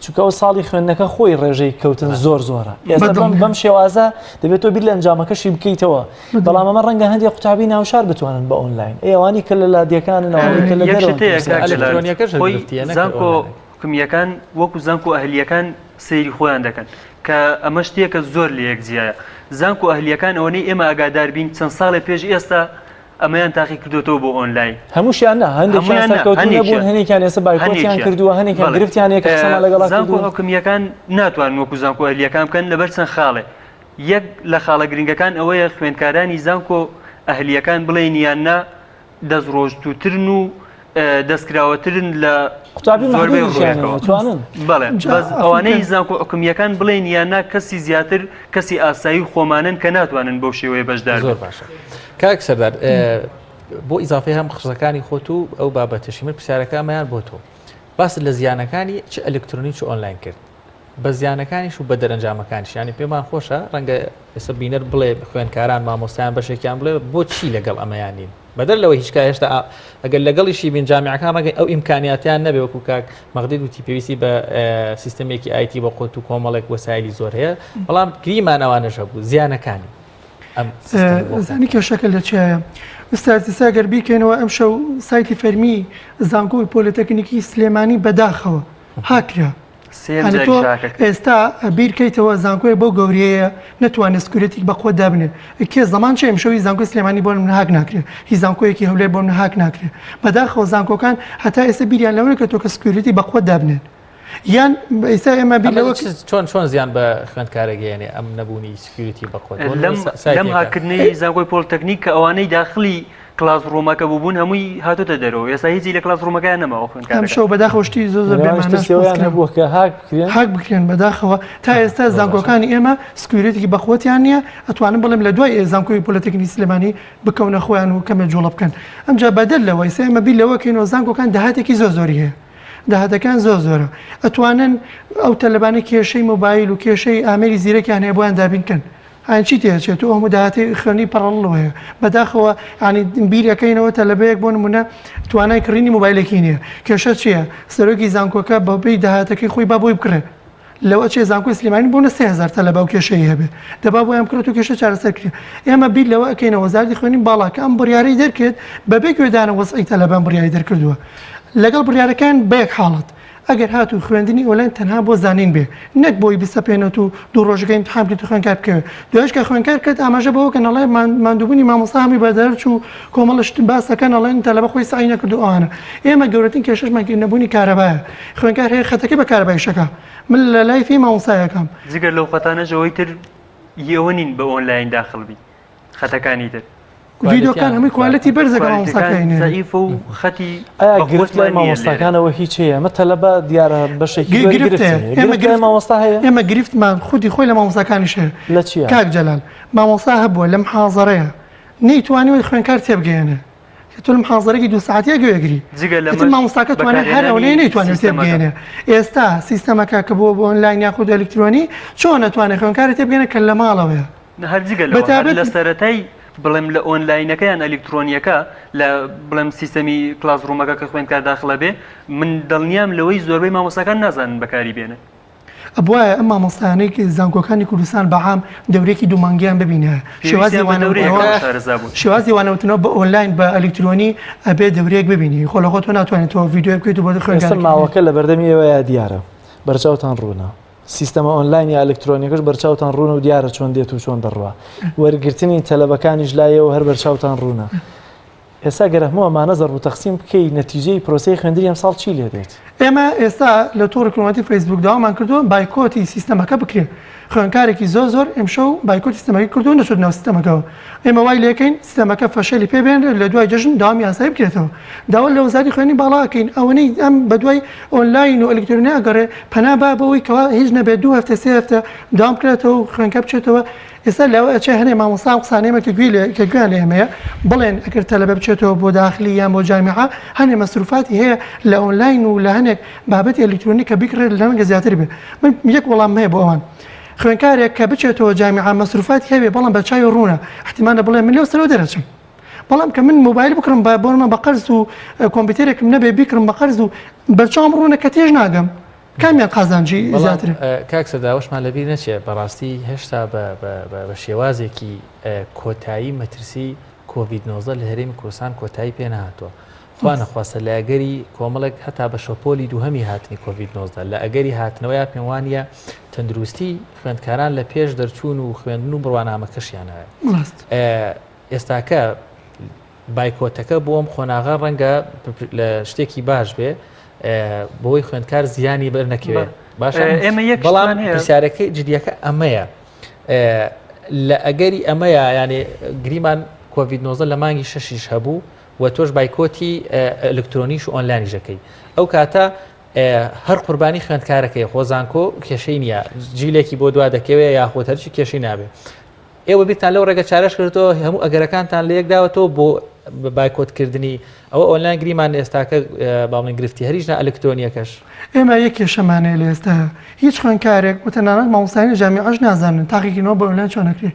Speaker 2: چونکە ئەو ساڵی خوێندنەکە خۆی ڕێژەی کەوتن زۆر زۆرە ئێستا بەم
Speaker 7: بەدڵنیام.
Speaker 2: بەم شێوازە دەبێت تۆ بیر لە ئەنجامەکەشی بکەیتەوە بەڵام ئەمە ڕەنگە هەندێک قوتابی ناوشار بتوانن بە ئۆنلاین ئێ ئەوانی کە لە لادێکانن ئەوانەی کە لە
Speaker 8: یەک
Speaker 2: دەرەوەن
Speaker 8: شت هەیە
Speaker 2: پرسیار
Speaker 8: کاک جەلال،
Speaker 1: ئەلکترۆنیەکەش
Speaker 8: خۆی
Speaker 1: گرفتیە نەک
Speaker 8: زانکۆ
Speaker 1: ئۆنلاینەکە.
Speaker 8: حکومییەکان وەکو زانکۆ ئەهلییەکان سەیری خۆیان دەکەن کە ئەمە شتێکە زۆر لە یەک جیایە زانکۆ ئەهلییەکان ئەوەنەی ئێمە ئاگادار بین چەند ساڵێ پێش ئێستا ئەمەیان تاقی کردوێتەوە بۆ ئۆنلاین
Speaker 2: هەمووشیان نا هەندێکیان
Speaker 8: هەموویان نا،
Speaker 2: سەرکەوتوو نەبوون
Speaker 8: هەندێکیان.
Speaker 2: هەنێکیان ئێستا بایکۆتیان
Speaker 8: هەندێکیان.
Speaker 2: کردووە هەنێکیان
Speaker 8: بەڵێ.
Speaker 2: گرفتیان هەیە کە قسەمان لەگەڵا
Speaker 8: زانکۆ
Speaker 2: کردوون
Speaker 8: حکومییەکان ناتوانن وەکو زانکۆ ئەهلییەکان بکەن لەبەر چەند خاڵێ یەک لە خاڵە گرنگەکان ئەوەیە خوێندکارانی زانکۆ ئەهلییەکان بڵێین یان نا دەستڕۆشتووترن و دەستکراوەترن لە
Speaker 2: قوتابی
Speaker 8: زۆربەی
Speaker 2: مەحدودیشیان
Speaker 8: ڕوویەکەوە.
Speaker 2: هەیە توانن
Speaker 8: بەڵێ
Speaker 7: جا
Speaker 8: بەس
Speaker 7: عەفوو
Speaker 8: ئەوانەی
Speaker 7: بکەن.
Speaker 8: زانکۆ حکومییەکان بڵێین یان نا کەسی زیاتر کەسی ئاسایی و خۆمانن کە ناتوانن بەو شێوەیە بەشدار
Speaker 1: زۆر
Speaker 8: بن.
Speaker 1: باشە کاک سەردار بۆ ئیزافەی هەم قسەکانی خۆت و ئەو بابەتەشی من پرسیارەکە ئەمەیان بۆ تۆ باست لە زیانەکانی چ ئەلکترۆنی چ ئۆنلاین کرد بە زیانەکانیش و بە دەرەنجامەکانیش یانی پێمان خۆشە ڕەنگە ئێستا بینەر بڵێ خوێندکاران مامۆستایان بەشێکیان بڵێ بۆچی لەگەڵ ئەمەیان نین بەدەر لەوەی هیچ کا هێشتا ئەگەر لەگەڵیشی بین جامیعەکان ڕەنگە ئەو ئیمکانیاتیان نەبێ وەکو کاک مەغدید وتی پێویستی بە سیستەمێکی IT بە قوت و کۆمەڵێک وەسایلی زۆر هەیە بەڵام گریمان ئەوانەش هەبوو زیانەکانی ئەم سیستەمە بۆ
Speaker 7: زانی کێشەکە لە چیایە ئوستاز ئیستا گەر بیرکەینەوە ئەمشەو سایتی فەرمی زانکۆی پۆلەتەکنیکی سلێمانی بەداخەوە هاکرا
Speaker 8: سێیەم
Speaker 7: یانی
Speaker 8: جاریش
Speaker 7: تۆ
Speaker 8: هاکە کرد.
Speaker 7: ئێستا بیر کەیتەوە زانکۆیە بەو گەورەیەیە نەتوانێت security ێک بە قوت دابنێ کێ زەمان چێ ئەمشەو هی زانکۆی سلێمانی بۆ من هاک ناکرێ هی زانکۆیەکی هەولێر بۆ من هاک ناکرێ بەداخەوە زانکۆکان هەتا ئێستا بیریان لەوە نەکردەوە کە security بە قوت دابنێن یان ئێستا ئێمە بیر
Speaker 1: ئەمە
Speaker 7: لەوە
Speaker 1: چ چۆن چۆن زیان بە خوێندکارە گەیەنێ ئەم نەبوونی security بە قوت بۆ
Speaker 8: لەم
Speaker 1: نموونە
Speaker 8: لەم
Speaker 1: سایتێکە
Speaker 8: هاککردنەی زانکۆی پۆڵتەکنیک کە ئەوانەی داخلی. classroom ەکە بووبوون هەمووی هاتۆتە دەرەوە ئێستا هیچی لە classroom ەکەیان نەماوە خوێندکارەکان.
Speaker 7: ئەمشەو بەداخەوە شتی زۆر زۆر
Speaker 2: لەوانەش
Speaker 7: بێماناش
Speaker 2: ترسی ئەوەیان
Speaker 7: پۆست کرا.
Speaker 2: هەبووە کە هاک بکرێن.
Speaker 7: هاک بکرێن بەداخەوە تا ئێستا زانکۆکانی ئێمە security ێکی بەقوەتیان نییە ئەتوانم بڵێم لە دوای زانکۆی پۆلەتەکنیکی سلێمانی بکەونە خۆیان و کەمێ جوڵە بکەن ئەمجا بەدەر لەوە ئێستا ئێمە بیر لەوە کەینەوە زانکۆکان داهاتێکی زۆر زۆری هەیە داهاتەکان زۆر زۆرە ئەتوانن ئەو تەلەبانەی کێشەی مۆبایل و کێشەی ئامێری زیرەکیان هەیە بۆیان دابین کەن ئاین چی تێچێت و هەموو داهاتی خوێندنی پەڕەڵڵ هەیە بەداخەوە ینی بیر ئەکەینەوە تەلەبەیەک بۆ نمونە توانای کڕینی مۆبایلێکی نییە کێشە چییە سەرۆکی زانکۆکە بەپێی داهاتەکەی خۆی با بۆی بکڕێ لەوە چێ زانکۆی سلێمانی بۆ نە 3000 تەلەبە ئەو کێشەی هەبێ دەبا بۆیان بکڕێت و کێشە چارەسەر کرێ ئێمە بیر لەوە ئەکەینەوە وەزارەتی خوێندنی باڵا کە ئەم بڕیارەی دەرکرد بەبێ گوێدانە وەزعی تەلەبە ئەم بڕیاری دەرکردووە لەگەڵ بڕیارەکان بە یەک حاڵەت ئەگەر هاتوو خوێندنی ئۆنلاین تەنها بۆ زانین بێ نەک بۆی بسەپێنێت و دوو ڕۆژەکە ئیمتحان بکرێت و خوێندکار بکەوێت دوایش کە خوێندکار کرد ئاماژە بەوە کەن ئەڵێ ماندووبوونی مامۆستا هەمووی بە دەرچوو کۆمەڵە شت باس دەکەن ئەڵێن تەلەبە خۆی سەعی نەکرد و ئەوانە ئێمە گەورەترین کێشەشمان کە نەبوونی کارەبایە خوێندکار هەیە خەتەکەی بە کارەبای شەکا من لە live ی مامۆستایەکەم.
Speaker 8: جگە لەو خەتانەش ئەوەی تر ی ئەوە نین بە ئۆنلاین داخل بی خەتەکانی تر.
Speaker 7: ڤیدیۆکان هەمووی quality بەرزە کە مامۆستاکە
Speaker 8: کوالێتیەکان
Speaker 7: ئەینێرێ.
Speaker 8: زەعیفە و خەتی
Speaker 2: ئایا گرفت
Speaker 8: بەقوەتمان
Speaker 2: لای
Speaker 8: نییە لێرە.
Speaker 2: مامۆستاکانەوە هیچ هەیە؟ ئەمە تەلەبە دیارە بەشێکی زۆری
Speaker 7: گرفت
Speaker 2: گرفتی
Speaker 7: هەیە.
Speaker 2: هەیە.
Speaker 7: ئێمە
Speaker 2: گرفت لای
Speaker 7: گرفت
Speaker 2: مامۆستا هەیە؟
Speaker 7: ئێمە گرفتمان خودی خۆی لە مامۆستاکانیش هەیە.
Speaker 2: لە چییە؟
Speaker 7: کاک جەلال مامۆستا هەبووە لە محازەرەیە نەیتوانیوە خوێندکار تێبگەیەنێ. کە تۆ لە محازەرەکی دوو سەعاتیە گوێ ئەگری.
Speaker 8: جگە
Speaker 7: ئیتر
Speaker 8: لەمەش
Speaker 7: مامۆستاکە توانای هەر ئەوەنەیە
Speaker 8: بەکارهێنانی
Speaker 7: نەیتوانیوە
Speaker 8: سیستەمەکە.
Speaker 7: تێبگەیەنێ. ئێستا سیستەمەکە کە بووە بۆ ئۆنلاین یاخود ئەلیکترۆنی چۆن ئەتوانێ خوێندکاری تێبگەیەنێ کە لە ماڵەوەیە؟
Speaker 8: هەر جگە لەوە هەر
Speaker 7: بەتایبەت
Speaker 8: لە سەرەتای بڵێم لە ئۆنلاینەکە یان ئەلیکترۆنیەکە لە بڵێم سیستەمی classroom ەکە کە خوێندکار داخلە بێ من دڵنیام لەوەی زۆربەی مامۆستاکان نازانن بەکاری بێنن.
Speaker 7: ئەبوایە ئەم مامۆستایانەی زانکۆکانی کوردستان بە عام دەورەیەکی دوو مانگیان ببینایە شێوازی
Speaker 8: پێویستیان بە دەورەیەکە
Speaker 7: وانەوتنەوە
Speaker 8: بۆ شارەزابوون.
Speaker 7: شێوازی وانەوتنەوە بە ئۆنلاین بە ئەلیکترۆنی ئەبێ دەورەیەک ببینی خۆ لە خۆ تۆ ناتوانێت تۆ ڤیدیۆ بکەیت و بۆ
Speaker 2: ئێستا
Speaker 7: خوێندکارەکەی بنێری.
Speaker 2: ماوەکە لەبەردەمی ئێوەیە دیارە بەرچاوتان ڕوونە. سیستەمە ئۆنلاین یا ئەلکترۆنیەکەش بەرچاوتان ڕوونە و دیارە چۆن دێت و چۆن دەڕوا. وەرگرتنی تەلەبەکانیش لای ئێوە هەر بەرچاوتان ڕوونە. ئێستا گەر هەموو ئەمانە زەرب و تەقسیم بکەی نەتیجەی پرۆسەی خوێندنی ئەمساڵ چی لێ دێت؟
Speaker 7: ئێمە ئێستا لە تۆڕی کۆمەڵایەتی فەیسبووک داوامان کردووە بایکۆتی سیستەمەکە بکرێت. خوێندکارێکی زۆر زۆر ئیمشەو بایکۆتی سیستەمەکەی کردووە نەچۆتە ناو سیستەمەکەوە. ئێمە وای لێکەین سیستەمەکە فەشەلی پێ بێنرێت لە دوای جەژن دەوامی ئاسایی بکرێتەوە. داوا لە وەزارەتی خوێندنی باڵا ئەکەین ئەوەنەی ئەم بەدوای ئۆنلاین و ئەلیکترۆنی ئەگەڕێ پەنا با بەوەی کەوا هیچ نەبێت دوو هەفتە سێ هەفتە دەوام بکرێتەوە و خوێندکار بچێتەوە ئێستا لەوە ئەچێ هەنێ مامۆستا ئەم قسانەی ئێمە کە گوێی لێ کە گوێیان لە ئێمەیە بڵێن ئەگەر تەلەبە بچێتەوە بۆ داخلی یان بۆ جامیعە هەنێ مەسروفاتی هەیە لە ئۆنلاین و لە هەنێک بابەتی ئەلیکترۆنی کە بیکڕێت لە ڕەنگە زیاتر بێ من یەک وەڵام هەیە بۆ ئەوان خوێندکارێک کە بچێتەوە جامیعە مەسروفاتی هەبێ بەڵام بە چاوی ڕوونە احتیمالە بڵێ من لەو سەرەوە دەرەچم بەڵام کە من مۆبایل بکڕم بە بۆنمە بە قەرز و کۆمپیوتەرێکم نەبێ بیکڕم بە قەرز و بەرچاوم ڕوونە کە تێش ناگەم کامیان قازانجی زیاترە؟
Speaker 1: کاک سەردا ئەوەشمان لەبیر نەچێ بەڕاستی هێشتا بە شێوازێکی کۆتایی مەترسی کۆڤید 19 لە هەرێمی کوردستان کۆتایی پێ نەهاتووە. خوا نەخواستە لە ئەگەری کۆمەڵێک هەتا بە شەپۆلی دووهەمی هاتنی کۆڤید 19 لە ئەگەری هاتنەوەیا پێم وانە تەندروستی خوێندکاران لە پێش دەرچوون و خوێندن و بڕوانامەکەشیان هەیە. ئێستاکە بایکۆتەکە بۆ ئەم قۆناغە ڕەنگە لە شتێکی باش بێ بۆی خوێندکار زیانی بەر نەکەوێت باشە
Speaker 8: ئێمە یەک
Speaker 1: بەڵام پرسیارەکەی جدیەکە ئەمەیە لە ئەگەری ئەمەیە یانێ گریمان کۆڤید 19 لە مانگی شەشیش هەبوو و تۆش بایکۆتی ئەلکترۆنیش و ئۆنلاینیشەکەی ئەو کاتە هەر قوربانی خوێندکارەکەی خۆ زانکۆ کێشەی نییە جیلێکی بۆ دوا دەکەوێ یاخود هەرچی کێشەی نابێ ئێوە بیرتان لەو ڕێگە چارەش کردەوە هەموو ئەگەرەکانتان لە یەکداوەتەوە بۆ بایکۆتکردنی ئەوە ئۆنلاین گریمان ئێستاکە باڵین گرفتی هەریش نا ئەلکترۆنیەکەش.
Speaker 7: ئێمە یەک کێشەمان هەیە لە ئێستا هیچ خوێندکارێک و تەنانەت مامۆستایانی جامیعەش نازانن تاقیکردنەوە بە ئۆنلاین چۆن ئەکرێ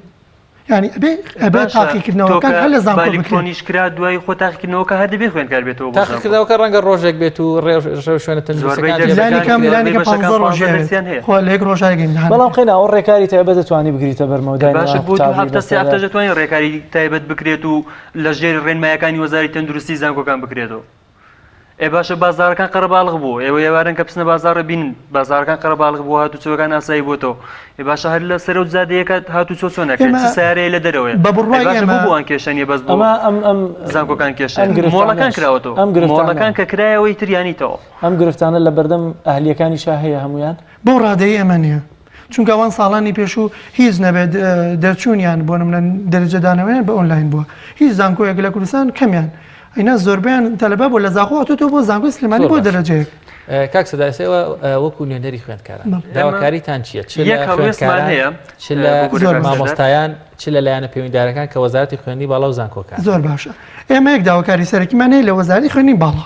Speaker 7: یانی ئەبێ ئەبێ
Speaker 8: باشە
Speaker 7: تاقیکردنەوەکان
Speaker 8: تۆ
Speaker 7: هەر لە
Speaker 8: کە
Speaker 7: زانکۆ
Speaker 8: بە
Speaker 7: بکرێن.
Speaker 8: ئەلیکترۆنیش کرا دوای خۆ تاقیکردنەوەکە هەر دەبێ خوێندکار بێتەوە بۆ زانکۆ.
Speaker 1: تاقیکردنەوەکە ڕەنگە ڕۆژێک بێت و ڕێوشوێنە
Speaker 8: زۆربەی
Speaker 1: تەندروستیەکان
Speaker 8: دەرسەکان
Speaker 7: لانی
Speaker 1: جێبەجێ
Speaker 7: کەم
Speaker 1: بکرێت.
Speaker 7: لانی
Speaker 8: زۆربەی
Speaker 7: کەم
Speaker 8: بەشەکان
Speaker 7: پانزە ڕۆژ
Speaker 8: پانزە
Speaker 7: هەیە
Speaker 8: دەرسیان هەیە.
Speaker 7: خۆ لە یەک ڕۆژ ئەگەین امتحان
Speaker 2: بەڵام
Speaker 7: ئەکەین.
Speaker 2: قەینا ئەوە ڕێکاری تایبەت دەتوانی بگریتە بەر مەودای
Speaker 8: باشە
Speaker 2: نێوان
Speaker 8: بۆ دوو
Speaker 2: قوتابی
Speaker 8: هەفتە سێ
Speaker 2: بەسەر
Speaker 8: هەفتەش دەتوانین ڕێکاری تایبەت بکرێت و لە ژێر ڕێنمایەکانی وەزاری تەندروستی زانکۆکان بکرێتەوە. ئێ باشە بازاڕەکان قەرەباڵغ بوو ئێوە ئێواران کە بچنە بازاڕ بینن بازاڕەکان قەرەباڵغ بوو هاتوچۆکان ئاسایی بۆتەوە ئێ باشە هەر لە سەرەو جادەیەکە هاتوچۆ چۆن ئەکرێت
Speaker 7: ئێمە
Speaker 8: چ سەیارەیە لە دەرەوەیە
Speaker 7: بە
Speaker 8: ئێ
Speaker 7: بڕوای
Speaker 8: باشە بۆ
Speaker 7: ئێمە
Speaker 8: بۆ ئەم کێشە نییە بەس بۆ
Speaker 2: ئەمە ئەم ئەم
Speaker 8: زانکۆکان کێشە
Speaker 2: ئەم
Speaker 8: مۆڵەکان
Speaker 2: گرفتانەش
Speaker 8: کراوەتەوە
Speaker 2: ئەم گرفتانە
Speaker 8: مۆڵەکان کە کرایەوە ئیتر یانیتەوە
Speaker 2: ئەم گرفتانە لە بەردەم ئەهلیەکانیشا هەیە هەمویان؟
Speaker 7: بەو ڕادەیەی ئێمە نییە. چونکە ئەوان ساڵانی پێشوو هیچ نەبێت دەرچوونیان بۆ نمونە دەرەجەدانەوەیان بە ئۆنلاین بووە هیچ زانکۆیەک لە کوردستان کەمیان ئەینا زۆربەیان تەلەبە بۆ لە زاخۆ هاتۆتەوە بۆ زانکۆی سلێمانی بۆ دەرەجەیەک.
Speaker 1: کاک سەدا ئێستا ئێوە وەکو نوێنەری خوێندکاران داواکاریتان چییە؟ چ لە خوێندکاران چ لە مامۆستایان چ لە لایەنە پەیوەندیدارەکان کە وەزارەتی خوێندنی باڵا و زانکۆکان؟
Speaker 7: زۆر باشە ئێمە یەک داواکاری سەرەکیمان هەیە لە وەزارەتی خوێندنی باڵا